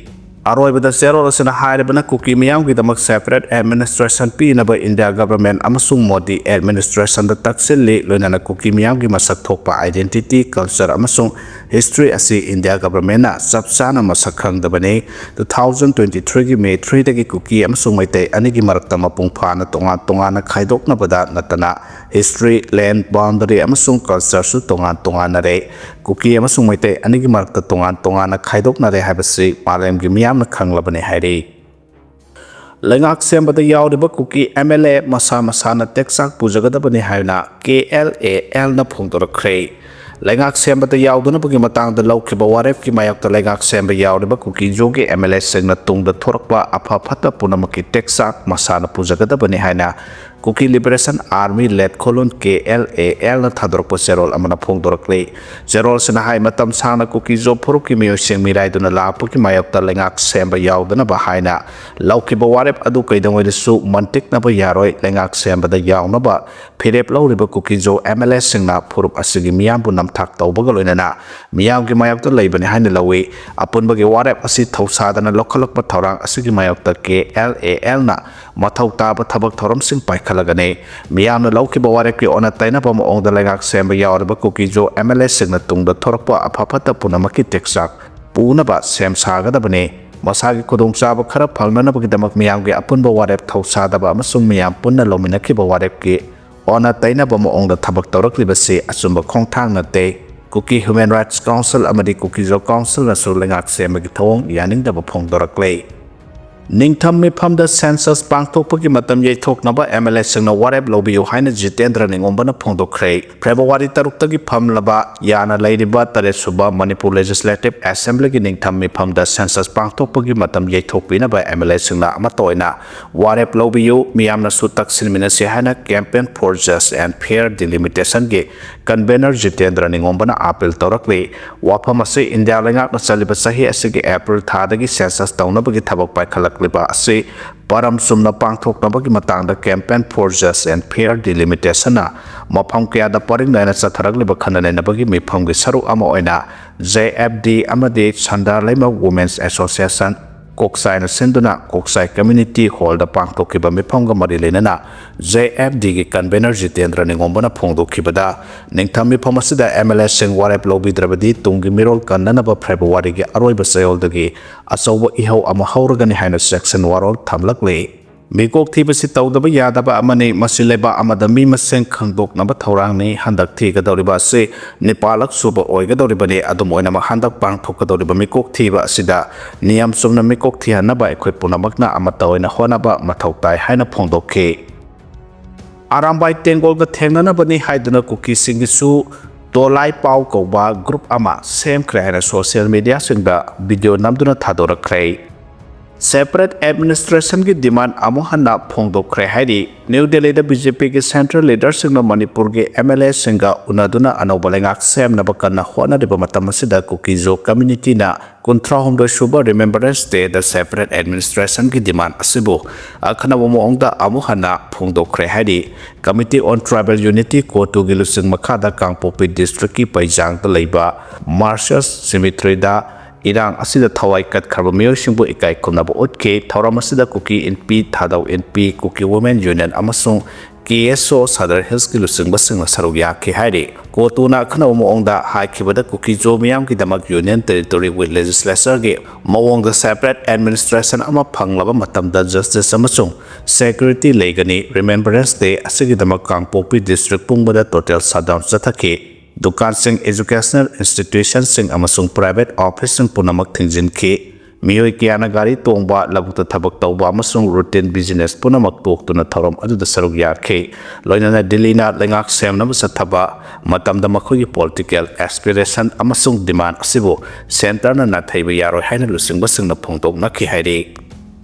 ꯑꯔꯣꯏꯕꯗ ꯆꯦꯔꯣꯜ ꯑꯁꯤꯅ ꯍꯥꯏꯔꯤꯕꯅ ꯀꯨꯀꯤ ꯃꯤꯌꯥꯝꯒꯤꯗꯃꯛ ꯁꯦꯄꯔꯦꯠ ꯑꯦꯗꯃꯤꯅꯤꯁꯇ꯭ꯔꯦꯁꯟ ꯄꯤꯅꯕ ꯏꯟꯗꯤꯌꯥ ꯒꯕꯔꯃꯦꯟ ꯑꯃꯁꯨꯡ ꯃꯣꯗꯤ ꯑꯦꯗꯃꯤꯅꯤꯁꯇ꯭ꯔꯦꯁꯟꯗ ꯇꯛꯁꯤꯜꯂꯤ, ꯂꯣꯏꯅꯅ ꯀꯨꯀꯤ ꯃꯤꯌꯥꯝꯒꯤ ꯃꯁꯛ ꯊꯣꯛꯄ ꯑꯥꯏꯗꯦꯟꯇꯤꯇꯤ, ꯀꯜꯆꯔ ꯑꯃꯁꯨꯡ ꯍꯤꯁꯇ꯭ꯔꯤ ꯑꯁꯤ ꯏꯟꯗꯤꯌꯥ ꯒꯕꯔꯃꯦꯟꯅ ꯆꯞ ꯆꯥꯅ ꯃꯁꯛ ꯈꯪꯗꯕꯅꯤ꯫ Two thousand twenty threeꯒꯤ May threeꯗꯒꯤ ꯀꯨꯀꯤ ꯑꯃꯁꯨꯡ ꯃꯩꯇꯩ ꯑꯅꯤꯒꯤ ꯃꯔꯛꯇ ꯃꯄꯨꯡ ꯐꯥꯅ ꯇꯣꯉꯥꯟ ꯇꯣꯉꯥꯟꯅ ꯈꯥꯏꯗꯣꯛꯅꯕꯗ ꯅꯠꯇꯅ ꯍꯤꯁꯇ꯭ꯔꯤ, ꯂꯦꯟ ꯕꯥꯎꯟꯗꯔꯤ ꯑꯃꯁꯨꯡ ꯀꯜꯆꯔꯁꯨ ꯇꯣꯉꯥꯟ ꯇꯣꯉꯥꯟꯅꯔꯦ꯫ ꯀꯨꯀꯤ ꯑꯃꯁꯨꯡ ꯃꯩꯇꯩ ꯑꯅꯤꯒꯤ ꯃꯔꯛꯇ ꯇꯣꯉꯥꯟ ꯇꯣꯉꯥꯟꯅ ꯈꯥꯏꯗꯣꯛꯅꯔꯦ ꯍꯥꯏꯕꯁꯤ ꯃꯥꯂꯦꯝꯒꯤ ꯃꯤꯌꯥꯝꯅ ꯈꯪꯂꯕꯅꯤ ꯍꯥꯏꯔꯤ꯫ ꯂꯩꯉꯥꯛ ꯁꯦꯝꯕꯗ ꯌꯥꯎꯔꯤꯕ ꯀꯨꯀꯤ ꯑꯦꯝ ꯑꯦꯜ ꯑꯦ ꯃꯁꯥ ꯃꯁꯥꯅ ꯇꯦꯛꯆꯥꯛ ꯄꯨꯖꯒꯗꯕꯅꯤ ꯍꯥꯏꯅ ꯀꯦ ꯑꯦꯜ ꯑꯦ ꯑꯦꯜꯅ ꯐꯣꯡꯗꯣꯔꯛꯈ꯭ꯔꯦ꯫ ꯂꯩꯉꯥꯛ ꯁꯦꯝꯕꯗ ꯌꯥꯎꯗꯅꯕꯒꯤ ꯃꯇꯥꯡꯗ ꯂꯧꯈꯤꯕ ꯋꯥꯔꯦꯞꯀꯤ ꯃꯥꯌꯣꯛꯇ ꯂꯩꯉꯥꯛ ꯁꯦꯝꯕ ꯌꯥꯎꯔꯤꯕ ꯀꯨꯀꯤꯖꯣꯒꯤ ꯑꯦꯝ ꯑꯦꯜ ꯑꯦꯁꯤꯡꯅ ꯇꯨꯡꯗ ꯊꯣꯔꯛꯄ ꯑꯐ ꯐꯠꯇ ꯄꯨꯝꯅꯃꯛꯀꯤ ꯇꯦꯛꯆꯥꯛ ꯃꯁꯥꯅ ꯄꯨꯖꯒꯗꯕꯅꯤ ꯍꯥꯏꯅ ꯀꯨꯀꯤ ꯂꯤꯕꯔꯦꯁꯟ ꯑꯥꯔꯃꯤ ꯂꯦꯠꯈꯣꯂꯨꯟ ꯀꯦ ꯑꯦꯜ ꯑꯦ ꯑꯦꯜꯅ ꯊꯥꯗꯣꯔꯛꯄ ꯆꯦꯔꯣꯜ ꯑꯃꯅ ꯐꯣꯡꯗꯣꯔꯛꯂꯤ꯫ ꯆꯦꯔꯣꯜꯁꯤꯅ ꯍꯥꯏ, ꯃꯇꯝ ꯁꯥꯡꯅ ꯀꯨꯀꯤꯖꯣ ꯐꯨꯔꯨꯞꯀꯤ ꯃꯤꯑꯣꯏꯁꯤꯡ ꯃꯤꯔꯥꯏꯗꯨꯅ ꯂꯥꯛꯄꯒꯤ ꯃꯥꯌꯣꯛꯇ ꯂꯩꯉꯥꯛ ꯁꯦꯝꯕ ꯌꯥꯎꯗꯅꯕ ꯍꯥꯏꯅ ꯂꯧꯈꯤꯕ ꯋꯥꯔꯦꯞ ꯑꯗꯨ ꯀꯩꯗꯧꯉꯩꯗꯁꯨ ꯃꯟꯇꯤꯛꯅꯕ ꯌꯥꯔꯣꯏ꯫ ꯂꯩꯉꯥꯛ ꯁꯦꯝꯕꯗ ꯌꯥꯎꯅꯕ ꯐꯤꯔꯦꯞ ꯂꯧꯔꯤꯕ ꯀꯨꯀꯤꯖꯣ ꯑꯦꯝ ꯑꯦꯜ ꯑꯦꯁꯤꯡꯅ ꯐꯨꯔꯨꯞ ꯑꯁꯤꯒꯤ ꯃꯤꯌꯥꯝꯕꯨ ꯅꯝꯊꯥꯛ ꯇꯧꯕꯒ ꯂꯣꯏꯅꯅ ꯃꯤꯌꯥꯝꯒꯤ ꯃꯥꯌꯣꯛꯇ ꯂꯩꯕꯅꯤ ꯍꯥꯏꯅ ꯂꯧꯏ꯫ ꯑꯄꯨꯟꯕꯒꯤ ꯋꯥꯔꯦꯞ ꯑꯁꯤ ꯊꯧꯁꯥꯗꯅ ꯂꯧꯈꯠꯂꯛꯄ ꯊꯧꯔꯥꯡ ꯑꯁꯤꯒꯤ ꯃꯥꯌꯣꯛꯇ ꯀꯦ ꯑꯦꯜ ꯑꯦ ꯑꯦꯜꯅ ꯃꯊꯧ ꯇꯥꯕ ꯊꯕꯛ ꯊꯧꯔꯝꯁꯤꯡ ꯄꯥꯏꯈꯠ ꯂꯒꯅꯤ꯫ ꯃꯤꯌꯥꯝꯅ ꯂꯧꯈꯤꯕ ꯋꯥꯔꯦꯞꯀꯤ ꯑꯣꯟꯅ ꯇꯩꯅꯕ ꯃꯑꯣꯡꯗ ꯂꯩꯉꯥꯛ ꯁꯦꯝꯕ ꯌꯥꯎꯔꯤꯕ ꯀꯨꯀꯤꯖꯣ ꯑꯦꯝ ꯑꯦꯜ ꯑꯦꯁꯤꯡꯅ ꯇꯨꯡꯗ ꯊꯣꯔꯛꯄ ꯑꯐ ꯐꯠꯇ ꯄꯨꯝꯅꯃꯛꯀꯤ ꯇꯦꯛꯆꯥꯛ ꯄꯨꯅꯕ ꯁꯦꯝ ꯁꯥꯒꯗꯕꯅꯤ꯫ ꯃꯁꯥꯒꯤ ꯈꯨꯗꯣꯡꯆꯥꯕ ꯈꯔ ꯐꯪꯅꯅꯕꯒꯤꯗꯃꯛ ꯃꯤꯌꯥꯝꯒꯤ ꯑꯄꯨꯟꯕ ꯋꯥꯔꯦꯞ ꯊꯧꯁꯥꯗꯕ ꯑꯃꯁꯨꯡ ꯃꯤꯌꯥꯝ ꯄꯨꯟꯅ ꯂꯧꯃꯤꯟꯅꯈꯤꯕ ꯋꯥꯔꯦꯞꯀꯤ ꯑꯣꯟꯅ ꯇꯩꯅꯕ ꯃꯑꯣꯡꯗ ꯊꯕꯛ ꯇꯧꯔꯛꯂꯤꯕꯁꯤ ꯑꯆꯨꯝꯕ ꯈꯣꯡꯊꯥꯡ ꯅꯠꯇꯦ꯫ ꯀꯨꯀꯤ ꯍ꯭ꯌꯨꯃꯦꯟ ꯔꯥꯏꯠꯁ ꯀꯥꯎꯟꯁꯤꯜ ꯑꯃꯗꯤ ꯀꯨꯀꯤꯖꯣ ꯀꯥꯎꯟꯁꯤꯜꯅꯁꯨ ꯂꯩꯉꯥꯛ ꯁꯦꯝꯕꯒꯤ ꯊꯧꯑꯣꯡ ꯌꯥꯅꯤꯡꯗꯕ ꯐꯣꯡꯗꯣꯔꯛꯂꯦ꯫ ꯅꯤꯡꯊꯝ ꯃꯤꯐꯝꯗ ꯁꯦꯟꯁꯁ ꯄꯥꯡꯊꯣꯛꯄꯒꯤ ꯃꯇꯝ ꯌꯩꯊꯣꯛꯅꯕ ꯑꯦꯝ ꯑꯦꯜ ꯑꯦꯁꯤꯡꯅ ꯋꯥꯔꯦꯞ ꯂꯧꯕꯤꯌꯨ ꯍꯥꯏꯅ ꯖꯤꯇꯦꯟꯗ꯭ꯔ ꯅꯤꯉꯣꯝꯕꯅ ꯐꯣꯡꯗꯣꯛꯈ꯭ꯔꯦ꯫ ꯐꯦꯕ꯭ꯔꯨꯋꯥꯔꯤ ꯇꯔꯨꯛꯇꯒꯤ ꯐꯝꯂꯕ ꯌꯥꯅ ꯂꯩꯔꯤꯕ ꯇꯔꯦꯠꯁꯨꯕ ꯃꯅꯤꯄꯨꯔ ꯂꯦꯖꯤꯁꯂꯦꯇꯤꯚ ꯑꯦꯁꯦꯝꯕ꯭ꯂꯤꯒꯤ ꯅꯤꯡꯊꯝ ꯃꯤꯐꯝꯗ ꯁꯦꯟꯁꯁ ꯄꯥꯡꯊꯣꯛꯄꯒꯤ ꯃꯇꯝ ꯌꯩꯊꯣꯛꯄꯤꯅꯕ ꯑꯦꯝ ꯑꯦꯜ ꯑꯦꯁꯤꯡꯅ ꯑꯃꯠꯇ ꯑꯣꯏꯅ ꯋꯥꯔꯦꯞ ꯂꯧꯕꯤꯌꯨ, ꯃꯤꯌꯥꯝꯅꯁꯨ ꯇꯛꯁꯤꯟꯃꯤꯟꯅꯁꯤ ꯍꯥꯏꯅ Campaign for Just and Fair Delimitation ꯒꯤ ꯀꯟꯚꯦꯅꯔ ꯖꯤꯇꯦꯟꯗ꯭ꯔ ꯅꯤꯉꯣꯝꯕꯅ ꯑꯥꯄꯤꯜ ꯇꯧꯔꯛꯂꯤ꯫ ꯋꯥꯐꯝ ꯑꯁꯤ ꯏꯟꯗꯤꯌꯥ ꯂꯩꯉꯥꯛꯅ ꯆꯠꯂꯤꯕ ꯆꯍꯤ ꯑꯁꯤꯒꯤ ꯑꯦꯄ꯭ꯔꯤꯜ ꯊꯥꯗꯒꯤ ꯁꯦꯟꯁꯁ ꯇꯧꯅꯕꯒꯤ ꯊꯕꯛ ꯄꯥꯏꯈꯠꯂꯛꯂꯤꯕ ꯑꯁꯤ ꯄꯔꯝ ꯆꯨꯝꯅ ꯄꯥꯡꯊꯣꯛꯅꯕꯒꯤ ꯃꯇꯥꯡꯗ Campaign for Just and Fair Delimitation ꯅ ꯃꯐꯝ ꯀꯌꯥꯗ ꯄꯔꯤꯡ ꯅꯥꯏꯅ ꯆꯠꯊꯔꯛꯂꯤꯕ ꯈꯟꯅ ꯅꯩꯅꯕꯒꯤ ꯃꯤꯐꯝꯒꯤ ꯁꯔꯨꯛ ꯑꯃ ꯑꯣꯏꯅ J F D ꯑꯃꯗꯤ ꯁꯟꯗꯥ ꯂꯩꯃ Women's Association ꯀꯣꯛꯆꯥꯏꯅ ꯁꯤꯟꯗꯨꯅ ꯀꯣꯛꯆꯥꯏ ꯀꯝꯃ꯭ꯌꯨꯅꯤꯇꯤ ꯍꯣꯜꯗ ꯄꯥꯡꯊꯣꯛꯈꯤꯕ ꯃꯤꯐꯝꯒ ꯃꯔꯤ ꯂꯩꯅꯅ J F D ꯒꯤ ꯀꯟꯚꯦꯅꯔ ꯖꯤꯇꯦꯟꯗ꯭ꯔ ꯅꯤꯉꯣꯝꯕꯅ ꯐꯣꯡꯗꯣꯛꯈꯤꯕꯗ, ꯅꯤꯡꯊꯝ ꯃꯤꯐꯝ ꯑꯁꯤꯗ ꯑꯦꯝ ꯑꯦꯜ ꯑꯦꯁꯤꯡ ꯋꯥꯔꯦꯞ ꯂꯧꯕꯤꯗ꯭ꯔꯕꯗꯤ ꯇꯨꯡꯒꯤ ꯃꯤꯔꯣꯜ ꯀꯟꯅꯅꯕ ꯐꯦꯕ꯭ꯔꯨꯋꯥꯔꯤꯒꯤ ꯑꯔꯣꯏꯕ ꯆꯌꯣꯜꯗꯒꯤ ꯑꯆꯧꯕ ꯏꯍꯧ ꯑꯃ ꯍꯧꯔꯒꯅꯤ ꯍꯥꯏꯅ ꯆꯦꯛꯁꯤꯟ ꯋꯥꯔꯣꯜ ꯊꯝꯂꯛꯂꯤ꯫ ꯃꯤꯀꯣꯛ ꯊꯤꯕꯁꯤ ꯇꯧꯗꯕ ꯌꯥꯗꯕ ꯑꯃꯅꯤ꯫ ꯃꯁꯤ ꯂꯩꯕꯥꯛ ꯑꯃꯗ ꯃꯤ ꯃꯁꯤꯡ ꯈꯪꯗꯣꯛꯅꯕ ꯊꯧꯔꯥꯡꯅꯤ꯫ ꯍꯟꯗꯛ ꯊꯤꯒꯗꯧꯔꯤꯕ ꯑꯁꯤ ꯅꯤꯄꯥꯜꯂꯛ ꯁꯨꯕ ꯑꯣꯏꯒꯗꯧꯔꯤꯕꯅꯤ꯫ ꯑꯗꯨꯝ ꯑꯣꯏꯅꯃꯛ, ꯍꯟꯗꯛ ꯄꯥꯡꯊꯣꯛꯀꯗꯧꯔꯤꯕ ꯃꯤꯀꯣꯛ ꯊꯤꯕ ꯑꯁꯤꯗ ꯅꯤꯌꯝ ꯆꯨꯝꯅ ꯃꯤꯀꯣꯛ ꯊꯤꯍꯟꯅꯕ ꯑꯩꯈꯣꯏ ꯄꯨꯝꯅꯃꯛꯅ ꯑꯃꯠꯇ ꯑꯣꯏꯅ ꯍꯣꯠꯅꯕ ꯃꯊꯧ ꯇꯥꯏ ꯍꯥꯏꯅ ꯐꯣꯡꯗꯣꯛꯈꯤ꯫ ꯑꯔꯥꯝꯕꯥꯏ ꯇꯦꯡꯒꯣꯜꯒ ꯊꯦꯡꯅꯅꯕꯅꯤ ꯍꯥꯏꯗꯨꯅ ꯀꯨꯀꯤꯁꯤꯡꯒꯤꯁꯨ ꯇꯣꯂꯥꯏ ꯄꯥꯎ ꯀꯧꯕ ꯒ꯭ꯔꯨꯞ ꯑꯃ ꯁꯦꯝꯈ꯭ꯔꯦ ꯍꯥꯏꯅ ꯁꯣꯁꯤꯌꯦꯜ ꯃꯤꯗꯤꯌꯥꯁꯤꯡꯗ ꯚꯤꯗꯤꯑꯣ ꯅꯝꯗꯨꯅ ꯊꯥꯗꯣꯔꯛꯈ꯭ꯔꯦ꯫ ꯁꯦꯄꯔꯦꯠ ꯑꯦꯗꯃꯤꯅꯤꯁꯇ꯭ꯔꯦꯁꯟꯒꯤ ꯗꯤꯃꯥꯟ ꯑꯃꯨꯛ ꯍꯟꯅ ꯐꯣꯡꯗꯣꯛꯈ꯭ꯔꯦ ꯍꯥꯏꯔꯤ꯫ ꯅ꯭ꯌꯨ ꯗꯦꯜꯂꯤꯗ ꯕꯤ ꯖꯦ ꯄꯤꯒꯤ ꯁꯦꯟꯇ꯭ꯔꯦꯜ ꯂꯤꯗꯔꯁꯤꯡꯅ ꯃꯅꯤꯄꯨꯔꯒꯤ ꯑꯦꯝ ꯑꯦꯜ ꯑꯦꯁꯤꯡꯒ ꯎꯅꯗꯨꯅ ꯑꯅꯧꯕ ꯂꯩꯉꯥꯛ ꯁꯦꯝꯅꯕ ꯀꯟꯅ ꯍꯣꯠꯅꯔꯤꯕ ꯃꯇꯝ ꯑꯁꯤꯗ ꯀꯨꯀꯤꯖꯣ ꯀꯝꯃ꯭ꯌꯨꯅꯤꯇꯤꯅ ꯀꯨꯟꯊ꯭ꯔꯥꯍꯨꯝꯗꯣꯏ ꯁꯨꯕ ꯔꯤꯃꯦꯝꯕꯔꯦꯟꯁ ꯗꯦꯗ ꯁꯦꯄꯔꯦꯠ ꯑꯦꯗꯃꯤꯅꯤꯁꯇ꯭ꯔꯦꯁꯟꯒꯤ ꯗꯤꯃꯥꯟ ꯑꯁꯤꯕꯨ ꯑꯈꯟꯅꯕ ꯃꯑꯣꯡꯗ ꯑꯃꯨꯛ ꯍꯟꯅ ꯐꯣꯡꯗꯣꯛꯈ꯭ꯔꯦ ꯍꯥꯏꯔꯤ꯫ Committee on Tribal Unity, ꯀꯣꯇꯨꯒꯤ ꯂꯨꯆꯤꯡ ꯃꯈꯥꯗ ꯀꯥꯡꯄꯣꯛꯄꯤ ꯗꯤꯁꯇ꯭ꯔꯤꯛꯀꯤ ꯄꯩꯖꯥꯡꯗ ꯂꯩꯕ ꯃꯥꯔꯁꯤꯌꯁ ꯁꯤꯃꯤꯇ꯭ꯔꯤꯗ ꯏꯔꯥꯡ ꯑꯁꯤꯗ ꯊꯋꯥꯏ ꯀꯠꯈ꯭ꯔꯕ ꯃꯤꯑꯣꯏꯁꯤꯡꯕꯨ ꯏꯀꯥꯏ ꯈꯨꯝꯅꯕ ꯎꯠꯈꯤ꯫ ꯊꯧꯔꯝ ꯑꯁꯤꯗ ꯀꯨꯀꯤ ꯏꯟꯄꯤ, ꯊꯥꯗꯧ ꯏꯟꯄꯤ, ꯀꯨꯀꯤ ꯋꯨꯃꯦꯟ ꯌꯨꯅꯤꯌꯟ ꯑꯃꯁꯨꯡ ꯀꯦ ꯑꯦꯁ ꯑꯣ ꯁꯥꯗꯔ ꯍꯤꯜꯁꯀꯤ ꯂꯨꯆꯤꯡꯕꯁꯤꯡꯅ ꯁꯔꯨꯛ ꯌꯥꯈꯤ ꯍꯥꯏꯔꯤ꯫ ꯀꯣꯇꯨꯅ ꯑꯈꯟꯅꯕ ꯃꯑꯣꯡꯗ ꯍꯥꯏꯈꯤꯕꯗ, ꯀꯨꯀꯤ ꯖꯣ ꯃꯤꯌꯥꯝꯒꯤꯗꯃꯛ ꯌꯨꯅꯤꯌꯟ ꯇꯦꯔꯤꯇꯣꯔꯤ ꯋꯤꯠ ꯂꯦꯖꯤꯁꯂꯦꯆꯔꯒꯤ ꯃꯑꯣꯡꯗ ꯁꯦꯄꯔꯦꯠ ꯑꯦꯗꯃꯤꯅꯤꯁꯇ꯭ꯔꯦꯁꯟ ꯑꯃ ꯐꯪꯂꯕ ꯃꯇꯝꯗ ꯖꯁꯇꯤꯁ ꯑꯃꯁꯨꯡ ꯁꯦꯀ꯭ꯌꯨꯔꯤꯇꯤ ꯂꯩꯒꯅꯤ꯫ ꯔꯤꯃꯦꯝꯕꯔꯦꯟꯁ ꯗꯦ ꯑꯁꯤꯒꯤꯗꯃꯛ ꯀꯥꯡꯄꯣꯛꯄꯤ ꯗꯤꯁꯇ꯭ꯔꯤꯛ ꯄꯨꯝꯕꯗ ꯇꯣꯇꯦꯜ ꯁꯠꯗꯥꯎꯟ ꯆꯠꯊꯈꯤ꯫ ꯗꯨꯀꯥꯟꯁꯤꯡ, ꯑꯦꯖꯨꯀꯦꯁꯅꯦꯜ ꯏꯟꯁꯇꯤꯇ꯭ꯌꯨꯁꯟꯁꯤꯡ ꯑꯃꯁꯨꯡ ꯄ꯭ꯔꯥꯏꯚꯦꯠ ꯑꯣꯐꯤꯁꯁꯤꯡ ꯄꯨꯝꯅꯃꯛ ꯊꯤꯡꯖꯤꯟꯈꯤ꯫ ꯃꯤꯑꯣꯏ ꯀꯌꯥꯅ ꯒꯥꯔꯤ ꯇꯣꯡꯕ, ꯂꯧꯕꯨꯛꯇ ꯊꯕꯛ ꯇꯧꯕ ꯑꯃꯁꯨꯡ ꯔꯨꯇꯤꯟ ꯕꯤꯖꯤꯅꯦꯁ ꯄꯨꯝꯅꯃꯛ ꯇꯣꯛꯇꯨꯅ ꯊꯧꯔꯝ ꯑꯗꯨꯗ ꯁꯔꯨꯛ ꯌꯥꯈꯤ꯫ ꯂꯣꯏꯅꯅ ꯗꯤꯜꯂꯤꯅ ꯂꯩꯉꯥꯛ ꯁꯦꯝꯅꯕ ꯆꯠꯊꯕ ꯃꯇꯝꯗ ꯃꯈꯣꯏꯒꯤ ꯄꯣꯂꯤꯇꯤꯀꯦꯜ ꯑꯦꯁꯄꯤꯔꯦꯁꯟ ꯑꯃꯁꯨꯡ ꯗꯤꯃꯥꯟ ꯑꯁꯤꯕꯨ ꯁꯦꯟꯇꯔꯅ ꯅꯥꯊꯩꯕ ꯌꯥꯔꯣꯏ ꯍꯥꯏꯅ ꯂꯨꯆꯤꯡꯕꯁꯤꯡꯅ ꯐꯣꯡꯗꯣꯛꯅꯈꯤ ꯍꯥꯏꯔꯤ꯫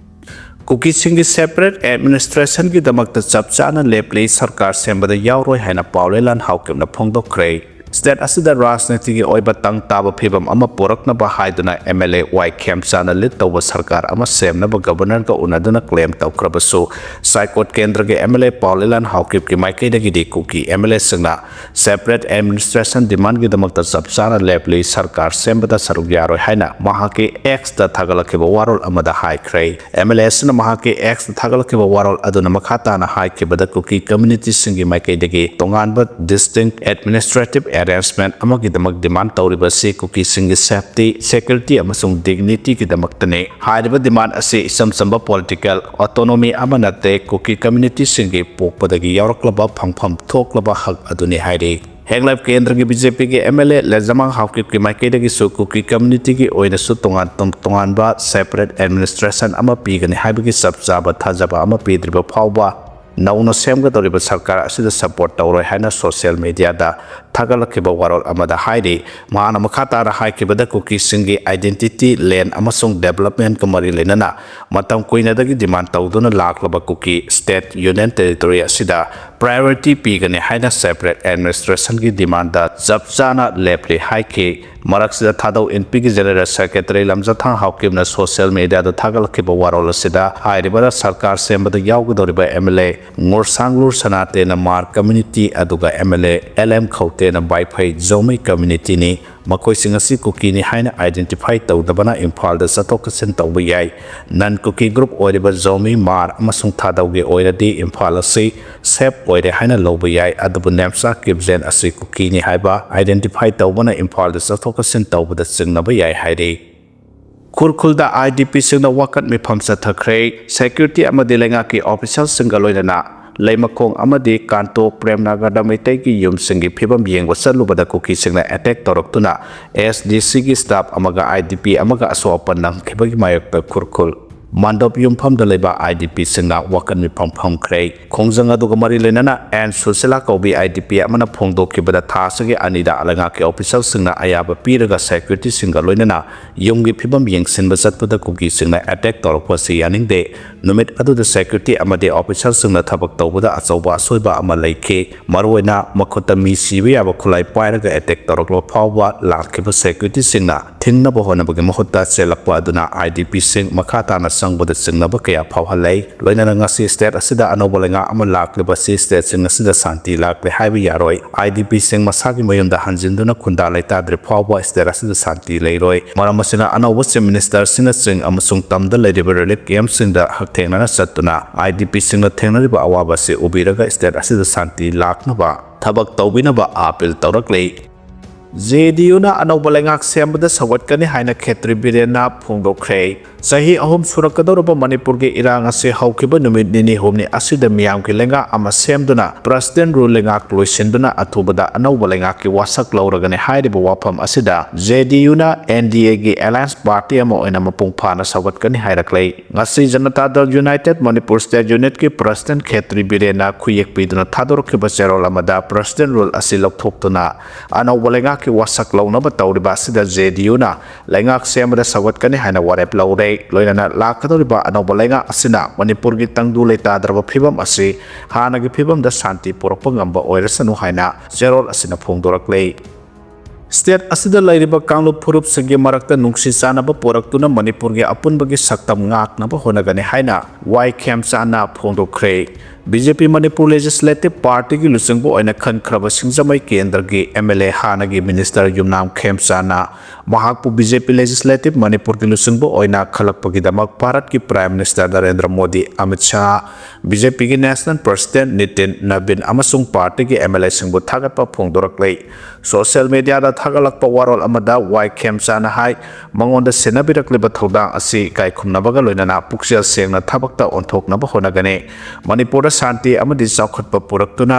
ꯀꯨꯀꯤꯁꯤꯡꯒꯤ ꯁꯦꯄꯔꯦꯠ ꯑꯦꯗꯃꯤꯅꯤꯁꯇ꯭ꯔꯦꯁꯟꯒꯤꯗꯃꯛꯇ ꯆꯞ ꯆꯥꯅ ꯂꯦꯞꯂꯤ, ꯁꯔꯀꯥꯔ ꯁꯦꯝꯕꯗ ꯌꯥꯎꯔꯣꯏ ꯍꯥꯏꯅ ꯄꯥꯎꯂꯦꯂꯥꯟ ꯍꯥꯎꯀꯤꯞꯅ ꯐꯣꯡꯗꯣꯛꯈ꯭ꯔꯦ꯫ ꯁ꯭ꯇꯦꯠ ꯑꯁꯤꯗ ꯔꯥꯖꯅꯤꯇꯤꯒꯤ ꯑꯣꯏꯕ ꯇꯪ ꯇꯥꯕ ꯐꯤꯕꯝ ꯑꯃ ꯄꯨꯔꯛꯅꯕ ꯍꯥꯏꯗꯨꯅ ꯑꯦꯝ ꯑꯦꯜ ꯑꯦ ꯋꯥꯏ ꯈꯦꯝꯆꯥꯅ ꯂꯤꯗ ꯇꯧꯕ ꯁꯔꯀꯥꯔ ꯑꯃ ꯁꯦꯝꯅꯕ ꯒꯕꯔꯅꯔꯒ ꯎꯅꯗꯨꯅ ꯀ꯭ꯂꯦꯝ ꯇꯧꯈ꯭ꯔꯕꯁꯨ, ꯁꯥꯏꯀꯣꯠ ꯀꯦꯟꯗ꯭ꯔꯒꯤ ꯑꯦꯝ ꯑꯦꯜ ꯑꯦ ꯄꯥꯎꯂꯦꯂꯥꯟ ꯍꯥꯎꯀꯤꯞꯀꯤ ꯃꯥꯏꯀꯩꯗꯒꯤꯗꯤ ꯀꯨꯀꯤ ꯑꯦꯝ ꯑꯦꯜ ꯑꯦꯁꯤꯡꯅ ꯁꯦꯄꯔꯦꯠ ꯑꯦꯗꯃꯤꯅꯤꯁꯇ꯭ꯔꯦꯁꯟ ꯗꯤꯃꯥꯟꯒꯤꯗꯃꯛꯇ ꯆꯞ ꯆꯥꯅ ꯂꯦꯞꯂꯤ, ꯁꯔꯀꯥꯔ ꯁꯦꯝꯕꯗ ꯁꯔꯨꯛ ꯌꯥꯔꯣꯏ ꯍꯥꯏꯅ ꯃꯍꯥꯛꯀꯤ ꯑꯦꯛꯁꯇ ꯊꯥꯒꯠꯂꯛꯈꯤꯕ ꯋꯥꯔꯣꯜ ꯑꯃꯗ ꯍꯥꯏꯈ꯭ꯔꯦ꯫ ꯑꯦꯝ ꯑꯦꯜ ꯑꯦ ꯑꯁꯤꯅ ꯃꯍꯥꯛꯀꯤ ꯑꯦꯛꯁꯇ ꯊꯥꯒꯠꯂꯛꯈꯤꯕ ꯋꯥꯔꯣꯜ ꯑꯗꯨꯅ ꯃꯈꯥ ꯇꯥꯅ ꯍꯥꯏꯈꯤꯕꯗ, ꯀꯨꯀꯤ ꯀꯝꯌꯨꯅꯤꯇꯤꯁꯤꯡꯒꯤ ꯃꯥꯏꯀꯩꯗꯒꯤ ꯇꯣꯉꯥꯟꯕ ꯗꯤꯁꯇꯤꯡꯛ ꯑꯦꯗꯃꯤꯅꯤꯁꯇ꯭ꯔꯦꯇꯤꯚ ꯑꯦꯔꯦꯟꯖꯃꯦꯟꯠ ꯑꯃꯒꯤꯗꯃꯛ ꯗꯤꯃꯥꯟ ꯇꯧꯔꯤꯕ ꯑꯁꯤ ꯀꯨꯀꯤꯁꯤꯡꯒꯤ ꯁꯦꯐꯇꯤ, ꯁꯦꯀ꯭ꯌꯨꯔꯤꯇꯤ ꯑꯃꯁꯨꯡ ꯗꯤꯒꯅꯤꯇꯤꯒꯤꯗꯃꯛꯇꯅꯤ꯫ ꯍꯥꯏꯔꯤꯕ ꯗꯤꯃꯥꯟ ꯑꯁꯤ ꯏꯆꯝ ꯆꯝꯕ ꯄꯣꯂꯤꯇꯤꯀꯦꯜ ꯑꯣꯇꯣꯅꯣꯃꯤ ꯑꯃ ꯅꯠꯇꯦ, ꯀꯨꯀꯤ ꯀꯝꯌꯨꯅꯤꯇꯤꯁꯤꯡꯒꯤ ꯄꯣꯛꯄꯗꯒꯤ ꯌꯥꯎꯔꯛꯂꯕ ꯐꯪꯐꯝ ꯊꯣꯛꯂꯕ ꯍꯛ ꯑꯗꯨꯅꯤ ꯍꯥꯏꯔꯤ꯫ ꯍꯦꯡꯂꯞ ꯀꯦꯟꯗ꯭ꯔꯒꯤ ꯕꯤ ꯖꯦ ꯄꯤꯒꯤ ꯑꯦꯝ ꯑꯦꯜ ꯑꯦ ꯂꯦꯖꯥꯃꯥꯡ ꯍꯥꯎꯀꯤꯞꯀꯤ ꯃꯥꯏꯀꯩꯗꯒꯤꯁꯨ ꯀꯨꯀꯤ ꯀꯝꯌꯨꯅꯤꯇꯤꯒꯤ ꯑꯣꯏꯅꯁꯨ ꯇꯣꯉꯥꯟ ꯇꯣꯉꯥꯟꯕ ꯁꯦꯄꯔꯦꯠ ꯑꯦꯗꯃꯤꯅꯤꯁꯇ꯭ꯔꯦꯁꯟ ꯑꯃ ꯄꯤꯒꯅꯤ ꯍꯥꯏꯕꯒꯤ ꯆꯞ ꯆꯥꯕ ꯊꯥꯖꯕ ꯑꯃ ꯄꯤꯗ꯭ꯔꯤꯕ ꯐꯥꯎꯕ ꯅꯧꯅ ꯁꯦꯝꯒꯗꯧꯔꯤꯕ ꯁꯔꯀꯥꯔ ꯑꯁꯤꯗ ꯁꯄꯣꯔꯠ ꯇꯧꯔꯣꯏ ꯍꯥꯏꯅ ꯁꯣꯁꯤꯌꯦꯜ ꯃꯤꯗꯤꯌꯥꯗ ꯊꯥꯒꯠꯂꯛꯈꯤꯕ ꯋꯥꯔꯣꯜ ꯑꯃꯗ ꯍꯥꯏꯔꯤ꯫ ꯃꯍꯥꯛꯅ ꯃꯈꯥ ꯇꯥꯅ ꯍꯥꯏꯈꯤꯕꯗ, ꯀꯨꯀꯤꯁꯤꯡꯒꯤ ꯑꯥꯏꯗꯦꯟꯇꯤꯇꯤ, ꯂꯦꯟ ꯑꯃꯁꯨꯡ ꯗꯦꯕꯂꯞꯃꯦꯟꯠꯀ ꯃꯔꯤ ꯂꯩꯅꯅ ꯃꯇꯝ ꯀꯨꯏꯅꯗꯒꯤ ꯗꯤꯃꯥꯟ ꯇꯧꯗꯨꯅ ꯂꯥꯛꯂꯕ ꯀꯨꯀꯤ ꯁ꯭ꯇꯦꯠ ꯌꯨꯅꯤꯌꯟ ꯇꯦꯔꯤꯇꯣꯔꯤ ꯑꯁꯤꯗ ꯄ꯭ꯔꯥꯏꯌꯣꯔꯤꯇꯤ ꯄꯤꯒꯅꯤ ꯍꯥꯏꯅ ꯁꯦꯄꯔꯦꯠ ꯑꯦꯗꯃꯤꯅꯤꯁꯇ꯭ꯔꯦꯁꯟꯒꯤ ꯗꯤꯃꯥꯟꯗ ꯆꯞ ꯆꯥꯅ ꯂꯦꯞꯂꯤ ꯍꯥꯏꯈꯤ꯫ ꯃꯔꯛꯁꯤꯗ ꯊꯥꯗꯧ ꯏꯟꯄꯤꯒꯤ ꯖꯦꯅꯔꯦꯜ ꯁꯦꯀ꯭ꯔꯦꯇꯔꯤ ꯂꯝꯖꯊꯥꯡ ꯍꯥꯎꯀꯤꯞꯅ ꯁꯣꯁꯤꯌꯦꯜ ꯃꯤꯗꯤꯌꯥꯗ ꯊꯥꯒꯠꯂꯛꯈꯤꯕ ꯋꯥꯔꯣꯜ ꯑꯁꯤꯗ ꯍꯥꯏꯔꯤꯕ ꯁꯔꯀꯥꯔ ꯁꯦꯝꯕꯗ ꯌꯥꯎꯒꯗꯧꯔꯤꯕ ꯑꯦꯝ ꯑꯦꯜ ꯑꯦ ꯉꯣꯔꯁꯥꯡꯂꯨꯔ ꯁꯅꯥꯇꯦꯅ ꯃꯥꯔ ꯀꯝꯌꯨꯅꯤꯇꯤ ꯑꯗꯨꯒ M L A L M ꯈꯧꯇꯦꯅ ꯕꯥꯏꯐꯩ ꯖꯧꯃꯩ ꯀꯝꯌꯨꯅꯤꯇꯤꯅꯤ꯫ ꯃꯈꯣꯏꯁꯤꯡ ꯑꯁꯤ ꯀꯨꯀꯤꯅꯤ ꯍꯥꯏꯅ identify ꯇꯧꯗꯕꯅ ꯏꯝꯐꯥꯜꯗ ꯆꯠꯊꯣꯛ ꯆꯠꯁꯤꯟ ꯇꯧꯕ ꯌꯥꯏ꯫ Non-Kuki group ꯑꯣꯏꯔꯤꯕ ꯖꯣꯃꯤ, ꯃꯥꯔ ꯑꯃꯁꯨꯡ ꯊꯥꯗꯧꯒꯤ ꯑꯣꯏꯔꯗꯤ ꯏꯝꯐꯥꯜ ꯑꯁꯤ safe ꯑꯣꯏꯔꯦ ꯍꯥꯏꯅ ꯂꯧꯕ ꯌꯥꯏ, ꯑꯗꯨꯕꯨ ꯅꯦꯝꯆꯥ ꯀꯤꯞꯖꯦꯟ ꯑꯁꯤ ꯀꯨꯀꯤꯅꯤ ꯍꯥꯏꯕ identify ꯇꯧꯕꯅ ꯏꯝꯐꯥꯜꯗ ꯆꯠꯊꯣꯛ ꯆꯠꯁꯤꯟ ꯇꯧꯕꯗ ꯆꯤꯡꯅꯕ ꯌꯥꯏ ꯍꯥꯏꯔꯤ꯫ ꯈꯨꯔꯈꯨꯜꯗ IDPꯁꯤꯡꯅ ꯋꯥꯀꯠ ꯃꯤꯐꯝ ꯆꯠꯊꯈ꯭ꯔꯦ꯫ Security ꯑꯃꯗꯤ ꯂꯩꯉꯥꯛꯀꯤ officialꯁꯤꯡꯒ ꯂꯣꯏꯅꯅ ꯂꯩꯃꯈꯣꯡ ꯑꯃꯗꯤ ꯀꯥꯟꯇꯣ ꯄ꯭ꯔꯦꯝꯅꯒꯔꯗ ꯃꯩꯇꯩꯒꯤ ꯌꯨꯝꯁꯤꯡꯒꯤ ꯐꯤꯕꯝ ꯌꯦꯡꯕ ꯆꯠꯂꯨꯕꯗ ꯀꯨꯀꯤꯁꯤꯡꯅ attack ꯇꯧꯔꯛꯇꯨꯅ SDCꯒꯤ staff ꯑꯃꯒ IDP ꯑꯃꯒ ꯑꯁꯣꯛ ꯑꯄꯟ ꯅꯪꯈꯤꯕꯒꯤ ꯃꯥꯌꯣꯛꯇ ꯈꯨꯔꯈꯨꯜ ꯃꯥꯟꯗꯣꯞ ꯌꯨꯝꯐꯝꯗ ꯂꯩꯕ IDPꯁꯤꯡꯅ ꯋꯥꯀꯠ ꯃꯤꯐꯝ ꯐꯝꯈ꯭ꯔꯦ꯫ ꯈꯣꯡꯖꯪ ꯑꯗꯨꯒ ꯃꯔꯤ ꯂꯩꯅꯅ ꯑꯦꯟ ꯁꯨꯁꯤꯂꯥ ꯀꯧꯕꯤ IDP ꯑꯃꯅ ꯐꯣꯡꯗꯣꯛꯈꯤꯕꯗ, ꯊꯥ ꯑꯁꯤꯒꯤ ꯑꯅꯤꯗ ꯂꯩꯉꯥꯛꯀꯤ officialꯁꯤꯡꯅ ꯑꯌꯥꯕ ꯄꯤꯔꯒ securityꯁꯤꯡꯒ ꯂꯣꯏꯅꯅ ꯌꯨꯝꯒꯤ ꯐꯤꯕꯝ ꯌꯦꯡꯁꯤꯟꯕ ꯆꯠꯄꯗ ꯀꯨꯀꯤꯁꯤꯡꯅ attack ꯇꯧꯔꯛꯄ ꯑꯁꯤ ꯌꯥꯅꯤꯡꯗꯦ꯫ ꯅꯨꯃꯤꯠ ꯑꯗꯨꯗ security ꯑꯃꯗꯤ officialꯁꯤꯡꯅ ꯊꯕꯛ ꯇꯧꯕꯗ ꯑꯆꯧꯕ ꯑꯁꯣꯏꯕ ꯑꯃ ꯂꯩꯈꯤ꯫ ꯃꯔꯨꯑꯣꯏꯅ ꯃꯈꯨꯠꯇ ꯃꯤ ꯁꯤꯕ ꯌꯥꯕ ꯈꯨꯠꯂꯥꯏ ꯄꯥꯏꯔꯒ attack ꯇꯧꯔꯛꯂꯕ ꯐꯥꯎꯕ ꯂꯥꯛꯈꯤꯕ securityꯁꯤꯡꯅ ꯊꯤꯡꯅꯕ ꯍꯣꯠꯅꯕꯒꯤ ꯃꯍꯨꯠꯇ ꯆꯦꯜꯂꯛꯄ ꯑꯗꯨꯅ IDPꯁꯤꯡ ꯃꯈꯥ ꯇꯥꯅ ꯆꯪꯕꯗ ꯆꯤꯡꯅꯕ ꯀꯌꯥ ꯐꯥꯎꯍꯜꯂꯦ꯫ ꯂꯣꯏꯅꯅ ꯉꯁꯤ state ꯑꯁꯤꯗ ꯑꯅꯧꯕ ꯂꯩꯉꯥꯛ ꯑꯃ ꯂꯥꯛꯂꯤꯕ ꯑꯁꯤ stateꯁꯤꯡ ꯑꯁꯤꯗ ꯁꯥꯟꯇꯤ ꯂꯥꯛꯂꯦ ꯍꯥꯏꯕ ꯌꯥꯔꯣꯏ꯫ IDPꯁꯤꯡ ꯃꯁꯥꯒꯤ ꯃꯌꯨꯝꯗ ꯍꯟꯖꯤꯟꯗꯨꯅ ꯈꯨꯟꯗꯥ ꯂꯩꯇꯥꯗ꯭ꯔꯤ ꯐꯥꯎꯕ state ꯑꯁꯤꯗ ꯁꯥꯟꯇꯤ ꯂꯩꯔꯣꯏ꯫ ꯃꯔꯝ ꯑꯁꯤꯅ ꯑꯅꯧꯕ chief ministerꯁꯤꯡꯅ ꯆꯤꯡ ꯑꯃꯁꯨꯡ ꯇꯝꯗ ꯂꯩꯔꯤꯕ relief campꯁꯤꯡꯗ ꯍꯛꯊꯦꯡꯅꯅ ꯆꯠꯇꯨꯅ IDPꯁꯤꯡꯅ ꯊꯦꯡꯅꯔꯤꯕ ꯑꯋꯥꯕ ꯑꯁꯤ ꯎꯕꯤꯔꯒ state ꯑꯁꯤꯗ ꯁꯥꯟꯇꯤ ꯂꯥꯛꯅꯕ ꯊꯕꯛ ꯇꯧꯕꯤꯅꯕ appeal ꯇꯧꯔꯛꯂꯤ꯫ JDUꯅ ꯑꯅꯧꯕ ꯂꯩꯉꯥꯛ ꯁꯦꯝꯕꯗ ꯁꯧꯒꯠꯀꯅꯤ ꯍꯥꯏꯅ ꯈꯦꯇ꯭ꯔꯤ ꯕꯤꯔꯦꯟꯅ ꯐꯣꯡꯗꯣꯛꯈ꯭ꯔꯦ꯫ ꯆꯍꯤ ꯑꯍꯨꯝ ꯁꯨꯔꯛꯀꯗꯧꯔꯕ ꯃꯅꯤꯄꯨꯔꯒꯤ ꯏꯔꯥꯡ ꯑꯁꯤ ꯍꯧꯈꯤꯕ ꯅꯨꯃꯤꯠ ꯅꯤꯅꯤ ꯍꯨꯝꯅꯤ ꯑꯁꯤꯗ ꯃꯤꯌꯥꯝꯒꯤ ꯂꯩꯉꯥꯛ ꯑꯃ ꯁꯦꯝꯗꯨꯅ President Rule ꯂꯩꯉꯥꯛ ꯂꯣꯏꯁꯤꯟꯗꯨꯅ ꯑꯊꯨꯕꯗ ꯑꯅꯧꯕ ꯂꯩꯉꯥꯛꯀꯤ ꯋꯥꯁꯛ ꯂꯧꯔꯒꯅꯤ ꯍꯥꯏꯔꯤꯕ ꯋꯥꯐꯝ ꯑꯁꯤꯗ JDUꯅ NDAꯒꯤ alliance party ꯑꯃ ꯑꯣꯏꯅ ꯃꯄꯨꯡ ꯐꯥꯅ ꯁꯧꯒꯠꯀꯅꯤ ꯍꯥꯏꯔꯛꯂꯦ꯫ ꯉꯁꯤ ꯖꯅꯇꯥ ꯗꯜ United Manipur State Unitꯀꯤ President ꯈꯦꯇ꯭ꯔꯤ ꯕꯤꯔꯦꯟꯅ ꯈꯨꯌꯦꯛ ꯄꯤꯗꯨꯅ ꯊꯥꯗꯣꯔꯛꯈꯤꯕ ꯆꯦꯔꯣꯜ ꯑꯃꯗ President Rule ꯑꯁꯤ ꯂꯧꯊꯣꯛꯇꯨꯅ ꯑꯅꯧꯕ ꯂꯩꯉꯥꯛꯀꯤ ꯋꯥꯁꯛ ꯂꯧꯅꯕ ꯇꯧꯔꯤꯕ ꯑꯁꯤꯗ JDUꯅ ꯂꯩꯉꯥꯛ ꯁꯦꯝꯕꯗ ꯁꯧꯒꯠꯀꯅꯤ ꯍꯥꯏꯅ ꯋꯥꯔꯦꯞ ꯂꯧꯔꯦ꯫ ꯂꯣꯏꯅꯅ ꯂꯥꯛꯀꯗꯧꯔꯤꯕ ꯑꯅꯧꯕ ꯂꯩꯉꯥꯛ ꯑꯁꯤꯅ ꯃꯅꯤꯄꯨꯔꯒꯤ ꯇꯪꯗꯨ ꯂꯩꯇꯥꯗ꯭ꯔꯕ ꯐꯤꯕꯝ ꯑꯁꯤ ꯍꯥꯟꯅꯒꯤ ꯐꯤꯕꯝꯗ ꯁꯥꯟꯇꯤ ꯄꯨꯔꯛꯄ ꯉꯝꯕ ꯑꯣꯏꯔꯁꯅꯨ ꯍꯥꯏꯅ ꯆꯦꯔꯣꯜ ꯑꯁꯤꯅ ꯐꯣꯡꯗꯣꯔꯛꯂꯦ꯫ State ꯑꯁꯤꯗ ꯂꯩꯔꯤꯕ ꯀꯥꯡꯂꯨꯞ ꯐꯨꯔꯨꯞꯁꯤꯡꯒꯤ ꯃꯔꯛꯇ ꯅꯨꯡꯁꯤ ꯆꯥꯟꯅꯕ ꯄꯨꯔꯛꯇꯨꯅ ꯃꯅꯤꯄꯨꯔꯒꯤ ꯑꯄꯨꯟꯕꯒꯤ ꯁꯛꯇꯝ ꯉꯥꯛꯅꯕ ꯍꯣꯠꯅꯒꯅꯤ ꯍꯥꯏꯅ ꯋꯥꯏ ꯈꯦꯝꯆꯥꯟꯅ ꯐꯣꯡꯗꯣꯛꯈ꯭ꯔꯦ꯫ ꯕꯤ ꯖꯦ ꯄꯤ ꯃꯅꯤꯄꯨꯔ ꯂꯦꯖꯤꯁꯂꯦꯇꯤꯚ ꯄꯥꯔꯇꯤꯒꯤ ꯂꯨꯆꯤꯡꯕ ꯑꯣꯏꯅ ꯈꯟꯈ꯭ꯔꯕ ꯁꯤꯡꯖꯃꯩ ꯀꯦꯟꯗ꯭ꯔꯒꯤ ꯑꯦꯝ ꯑꯦꯜ ꯑꯦ ꯍꯥꯟꯅꯒꯤ ꯃꯤꯅꯤꯁꯇꯔ ꯌꯨꯝꯅꯥꯝ ꯈꯦꯝꯆꯥꯟꯅ ꯃꯍꯥꯛꯄꯨ ꯕꯤ ꯖꯦ ꯄꯤ ꯂꯦꯖꯤꯁꯂꯦꯇꯤꯚ ꯃꯅꯤꯄꯨꯔꯒꯤ ꯂꯨꯆꯤꯡꯕ ꯑꯣꯏꯅ ꯈꯜꯂꯛꯄꯒꯤꯗꯃꯛ ꯚꯥꯔꯠꯀꯤ prime minister Narendra Modi, Amit Shah, B J ꯄꯤꯒꯤ ꯅꯦꯁꯅꯦꯜ ꯄ꯭ꯔꯁꯤꯗꯦꯟꯠ ꯅꯤꯇꯤꯟ ꯅꯕꯤꯟ ꯑꯃꯁꯨꯡ ꯄꯥꯔꯇꯤꯒꯤ ꯑꯦꯝ ꯑꯦꯜ ꯑꯦꯁꯤꯡꯕꯨ ꯊꯥꯒꯠꯄ ꯐꯣꯡꯗꯣꯔꯛꯂꯦ꯫ ꯁꯣꯁꯤꯌꯦꯜ ꯃꯤꯗꯤꯌꯥꯗ ꯊꯥꯒꯠꯂꯛꯄ ꯋꯥꯔꯣꯜ ꯑꯃꯗ ꯋꯥꯏ ꯈꯦꯝꯆꯥꯟꯅ ꯍꯥꯏ, ꯃꯉꯣꯟꯗ ꯁꯤꯟꯅꯕꯤꯔꯛꯂꯤꯕ ꯊꯧꯗꯥꯡ ꯑꯁꯤ ꯏꯀꯥꯏ ꯈꯨꯝꯅꯕꯒ ꯂꯣꯏꯅꯅ ꯄꯨꯛꯆꯦꯜ ꯁꯦꯡꯅ ꯊꯕꯛꯇ ꯑꯣꯟꯊꯣꯛꯅꯕ ꯍꯣꯠꯅꯒꯅꯤ꯫ ꯃꯅꯤꯄꯨꯔꯗ ꯁꯥꯟꯇꯤ ꯑꯃꯗꯤ ꯆꯥꯎꯈꯠꯄ ꯄꯨꯔꯛꯇꯨꯅ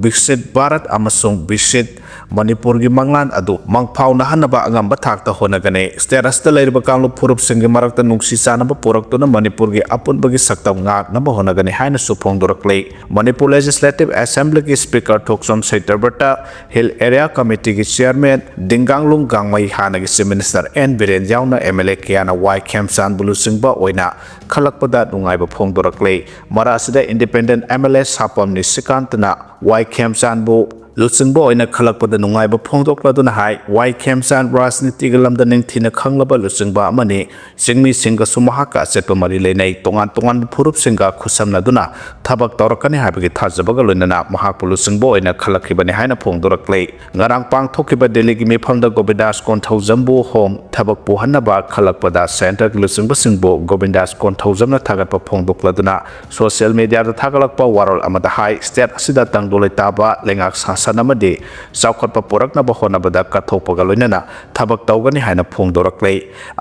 ꯕꯤꯛꯁꯤꯠ ꯚꯥꯔꯠ ꯑꯃꯁꯨꯡ ꯕꯤꯛꯁꯤꯠ ꯃꯅꯤꯄꯨꯔꯒꯤ ꯃꯪꯂꯥꯟ ꯑꯗꯨ ꯃꯪꯐꯥꯎꯅꯍꯟꯅꯕ ꯑꯉꯝꯕ ꯊꯥꯛꯇ ꯍꯣꯠꯅꯒꯅꯤ꯫ ꯁ꯭ꯇꯦꯠ ꯑꯁꯤꯗ ꯂꯩꯔꯤꯕ ꯀꯥꯡꯂꯨꯞ ꯐꯨꯔꯨꯞꯁꯤꯡꯒꯤ ꯃꯔꯛꯇ ꯅꯨꯡꯁꯤ ꯆꯥꯟꯅꯕ ꯄꯨꯔꯛꯇꯨꯅ ꯃꯅꯤꯄꯨꯔꯒꯤ ꯑꯄꯨꯟꯕꯒꯤ ꯁꯛꯇꯝ ꯉꯥꯛꯅꯕ ꯍꯣꯠꯅꯒꯅꯤ ꯍꯥꯏꯅꯁꯨ ꯐꯣꯡꯗꯣꯔꯛꯂꯤ꯫ ꯃꯅꯤꯄꯨꯔ ꯂꯦꯖꯤꯁꯂꯦꯇꯤꯚ ꯑꯦꯁꯦꯝꯕ꯭ꯂꯤꯒꯤ ꯁ꯭ꯄꯤꯀꯔ ꯊꯣꯛꯆꯣꯝ ꯁꯩꯇꯕ꯭ꯔꯇ, ꯍꯤꯜ ꯑꯦꯔꯤꯌꯥ ꯀꯃꯤꯇꯤꯒꯤ ꯆꯤꯌꯔꯃꯦꯟ ꯗꯤꯡꯒꯥꯡꯂꯨꯡ ꯒꯥꯡꯃꯩ, ꯍꯥꯟꯅꯒꯤ ꯆꯤꯐ ꯃꯤꯅꯤꯁꯇꯔ ꯑꯦꯟ ꯕꯤꯔꯦꯟ ꯌꯥꯎꯅ ꯑꯦꯝ ꯑꯦꯜ ꯑꯦ ꯀꯌꯥꯅ ꯋꯥꯏ ꯈꯦꯝꯆꯥꯟꯕꯨ ꯂꯨꯆꯤꯡꯕ ꯑꯣꯏꯅ ꯈꯜꯂꯛꯄꯗ ꯅꯨꯡꯉꯥꯏꯕ ꯐꯣꯡꯗꯣꯔꯛꯂꯦ꯫ ꯃꯔꯛ ꯑꯁꯤꯗ ꯏꯟꯗꯤꯄꯦꯟꯗꯦꯟꯠ ꯑꯦꯝ ꯑꯦꯜ ꯑꯦ ꯁꯥꯄꯝ ꯅꯤꯁꯤꯀꯥꯟꯇꯅ ꯋꯥꯏ ꯈꯦꯝꯆꯥꯟꯕꯨ ꯂꯨꯆꯤꯡꯕ ꯑꯣꯏꯅ ꯈꯜꯂꯛꯄꯗ ꯅꯨꯡꯉꯥꯏꯕ ꯐꯣꯡꯗꯣꯛꯂꯗꯨꯅ ꯍꯥꯏ, ꯋꯥꯏ ꯈꯦꯝꯆꯥꯟ ꯔꯥꯖꯅꯤꯇꯤꯒꯤ ꯂꯝꯗ ꯅꯤꯡꯊꯤꯅ ꯈꯪꯂꯕ ꯂꯨꯆꯤꯡꯕ ꯑꯃꯅꯤ꯫ ꯆꯤꯡꯃꯤꯁꯤꯡꯒꯁꯨ ꯃꯍꯥꯛꯀ ꯑꯆꯦꯠꯄ ꯃꯔꯤ ꯂꯩꯅꯩ꯫ ꯇꯣꯉꯥꯟ ꯇꯣꯉꯥꯟꯕ ꯐꯨꯔꯨꯞꯁꯤꯡꯒ ꯈꯨꯠꯁꯝꯅꯗꯨꯅ ꯊꯕꯛ ꯇꯧꯔꯛꯀꯅꯤ ꯍꯥꯏꯕꯒꯤ ꯊꯥꯖꯕꯒ ꯂꯣꯏꯅꯅ ꯃꯍꯥꯛꯄꯨ ꯂꯨꯆꯤꯡꯕ ꯑꯣꯏꯅ ꯈꯜꯂꯛꯈꯤꯕꯅꯤ ꯍꯥꯏꯅ ꯐꯣꯡꯗꯣꯔꯛꯂꯤ꯫ ꯉꯔꯥꯡ ꯄꯥꯡꯊꯣꯛꯈꯤꯕ ꯗꯤꯜꯂꯤꯒꯤ ꯃꯤꯐꯝꯗ ꯒꯣꯕꯤꯟꯗꯥꯁ ꯀꯣꯟꯊꯧꯖꯝꯕꯨ ꯍꯣꯝ ꯊꯕꯛ ꯄꯨꯍꯟꯅꯕ ꯈꯜꯂꯛꯄꯗ ꯁꯦꯟꯇꯔꯒꯤ ꯂꯨꯆꯤꯡꯕꯁꯤꯡꯕꯨ ꯒꯣꯕꯤꯟꯗꯥꯁ ꯀꯣꯟꯊꯧꯖꯝꯅ ꯊꯥꯒꯠꯄ ꯐꯣꯡꯗꯣꯛꯂꯗꯨꯅ ꯁꯣꯁꯤꯌꯦꯜ ꯃꯤꯗꯤꯌꯥꯗ ꯊꯥꯒꯠꯂꯛꯄ ꯋꯥꯔꯣꯜ ꯑꯃꯗ ꯍꯥꯏ, ꯁ꯭ꯇꯦꯠ ꯑꯁꯤꯗ ꯇꯪꯗꯨ ꯂꯩꯇꯥꯕ, ꯂꯩꯉꯥꯛ ꯁꯥꯁꯟ ꯑꯃꯗꯤ ꯆꯥꯎꯈꯠꯄ ꯄꯨꯔꯛꯅꯕ ꯍꯣꯠꯅꯕꯗ ꯀꯠꯊꯣꯛꯄꯒ ꯂꯣꯏꯅꯅ ꯊꯕꯛ ꯇꯧꯒꯅꯤ ꯍꯥꯏꯅ ꯐꯣꯡꯗꯣꯔꯛꯂꯦ꯫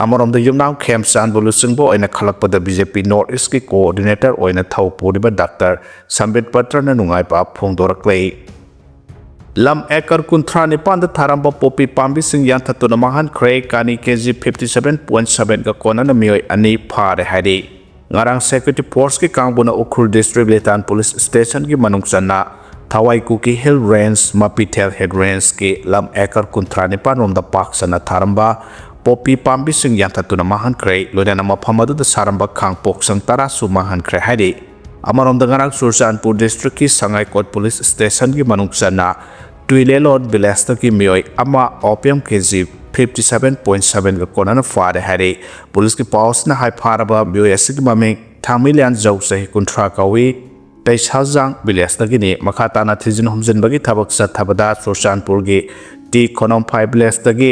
ꯑꯃꯔꯣꯝꯗ ꯌꯨꯝꯅꯥꯝ ꯈꯦꯝꯆꯥꯟꯕꯨ ꯂꯨꯆꯤꯡꯕ ꯑꯣꯏꯅ ꯈꯜꯂꯛꯄꯗ ꯕꯤ ꯖꯦ ꯄꯤ ꯅꯣꯔꯠ ꯏꯁ꯭ꯠꯀꯤ ꯀꯣꯑꯣꯔꯗꯤꯅꯦꯇꯔ ꯑꯣꯏꯅ ꯊꯧ ꯄꯨꯔꯤꯕ ꯗꯥꯛꯇꯔ ꯁꯝꯕꯤꯠ ꯄꯇ꯭ꯔꯅ ꯅꯨꯡꯉꯥꯏꯕ ꯐꯣꯡꯗꯣꯔꯛꯂꯦ꯫ ꯂꯝ ꯑꯦꯀꯔ ꯀꯨꯟꯊ꯭ꯔꯥ ꯅꯤꯄꯥꯟꯗ ꯊꯥꯔꯝꯕ ꯄꯣꯄꯤ ꯄꯥꯝꯕꯤꯁꯤꯡ ꯌꯥꯟꯊꯠꯇꯨꯅ ꯃꯥꯡꯍꯟꯈ꯭ꯔꯦ꯫ ꯀꯥꯅꯤ ꯀꯦ G fifty seven point seven ꯒ ꯀꯣꯟꯅꯅ ꯃꯤꯑꯣꯏ ꯑꯅꯤ ꯐꯥꯔꯦ ꯍꯥꯏꯔꯤ꯫ ꯉꯔꯥꯡ ꯁꯦꯀ꯭ꯌꯨꯔꯤꯇꯤ ꯐꯣꯔꯁꯀꯤ ꯀꯥꯡꯕꯨꯅ ꯎꯈ꯭ꯔꯨꯜ ꯗꯤꯁꯇ꯭ꯔꯤꯛ ꯂꯤꯇꯥꯟ ꯄꯨꯂꯤꯁ ꯁ꯭ꯇꯦꯁꯟꯒꯤ ꯃꯅꯨꯡ ꯆꯟꯅ ꯊꯋꯥꯏ ꯀꯨꯀꯤ ꯍꯤꯜ ꯔꯦꯟꯖ, ꯃꯄꯤꯊꯦꯜ ꯍꯤꯜ ꯔꯦꯟꯖꯀꯤ ꯂꯝ ꯑꯦꯀꯔ ꯀꯨꯟꯊ꯭ꯔꯥ ꯅꯤꯄꯥꯟ ꯔꯣꯝꯗ ꯄꯥꯛ ꯁꯟꯅ ꯊꯥꯔꯝꯕ ꯄꯣꯄꯤ ꯄꯥꯝꯕꯤꯁꯤꯡ ꯌꯥꯟꯊꯠꯇꯨꯅ ꯃꯥꯡꯍꯟꯈ꯭ꯔꯦ꯫ ꯂꯣꯏꯅꯅ ꯃꯐꯝ ꯑꯗꯨꯗ ꯁꯥꯔꯝꯕ ꯈꯥꯡꯄꯣꯛꯁꯪ ꯇꯔꯥꯁꯨ ꯃꯥꯡꯍꯟꯈ꯭ꯔꯦ ꯍꯥꯏꯔꯤ꯫ ꯑꯃꯔꯣꯝꯗ ꯉꯔꯥꯡ ꯆꯨꯔꯆꯥꯟꯄꯨꯔ ꯗꯤꯁꯇ꯭ꯔꯤꯛꯀꯤ ꯁꯉꯥꯏꯀꯣꯠ ꯄꯨꯂꯤꯁ ꯁ꯭ꯇꯦꯁꯟꯒꯤ ꯃꯅꯨꯡ ꯆꯟꯅ ꯇꯨꯏꯂꯦꯂꯣꯟ ꯚꯤꯂꯦꯖꯇꯒꯤ ꯃꯤꯑꯣꯏ ꯑꯃ ꯑꯣꯄꯤꯌꯝ ꯀꯦ G fifty seven point seven ꯒ ꯀꯣꯟꯅꯅ ꯐꯥꯔꯦ ꯍꯥꯏꯔꯤ꯫ ꯄꯨꯂꯤꯁꯀꯤ ꯄꯥꯎꯁꯤꯅ ꯍꯥꯏ, ꯐꯥꯔꯕ ꯃꯤꯑꯣꯏ ꯑꯁꯤꯒꯤ ꯃꯃꯤꯡ ꯊꯥꯡꯃꯩꯂꯤꯌꯥꯟ ꯖꯧ, ꯆꯍꯤ ꯀꯨꯟꯊ꯭ꯔꯥ ꯀꯧꯏ꯫ ꯇꯩꯁꯥꯖꯥꯡ ꯚꯤꯂꯦꯖꯇꯒꯤꯅꯤ꯫ ꯃꯈꯥ ꯇꯥꯅ ꯊꯤꯖꯤꯟ ꯍꯨꯝꯖꯤꯟꯕꯒꯤ ꯊꯕꯛ ꯆꯠꯊꯕꯗ ꯆꯨꯔꯆꯥꯟꯄꯨꯔꯒꯤ ꯇꯤ ꯈꯣꯅꯣꯝꯐꯥꯏ ꯚꯤꯂꯦꯖꯇꯒꯤ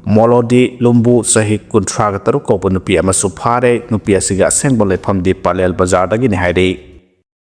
ꯃꯣꯂꯣꯗꯤ ꯂꯨꯝꯕꯨ, ꯆꯍꯤ ꯀꯨꯟꯊ꯭ꯔꯥꯒ ꯇꯔꯨꯛ ꯀꯧꯕ ꯅꯨꯄꯤ ꯑꯃꯁꯨ ꯐꯥꯔꯦ꯫ ꯅꯨꯄꯤ ꯑꯁꯤꯒꯤ ꯑꯁꯦꯡꯕ ꯂꯩꯐꯝꯗꯤ ꯄꯥꯂꯦꯜ ꯕꯖꯥꯔꯗꯒꯤꯅꯤ ꯍꯥꯏꯔꯤ꯫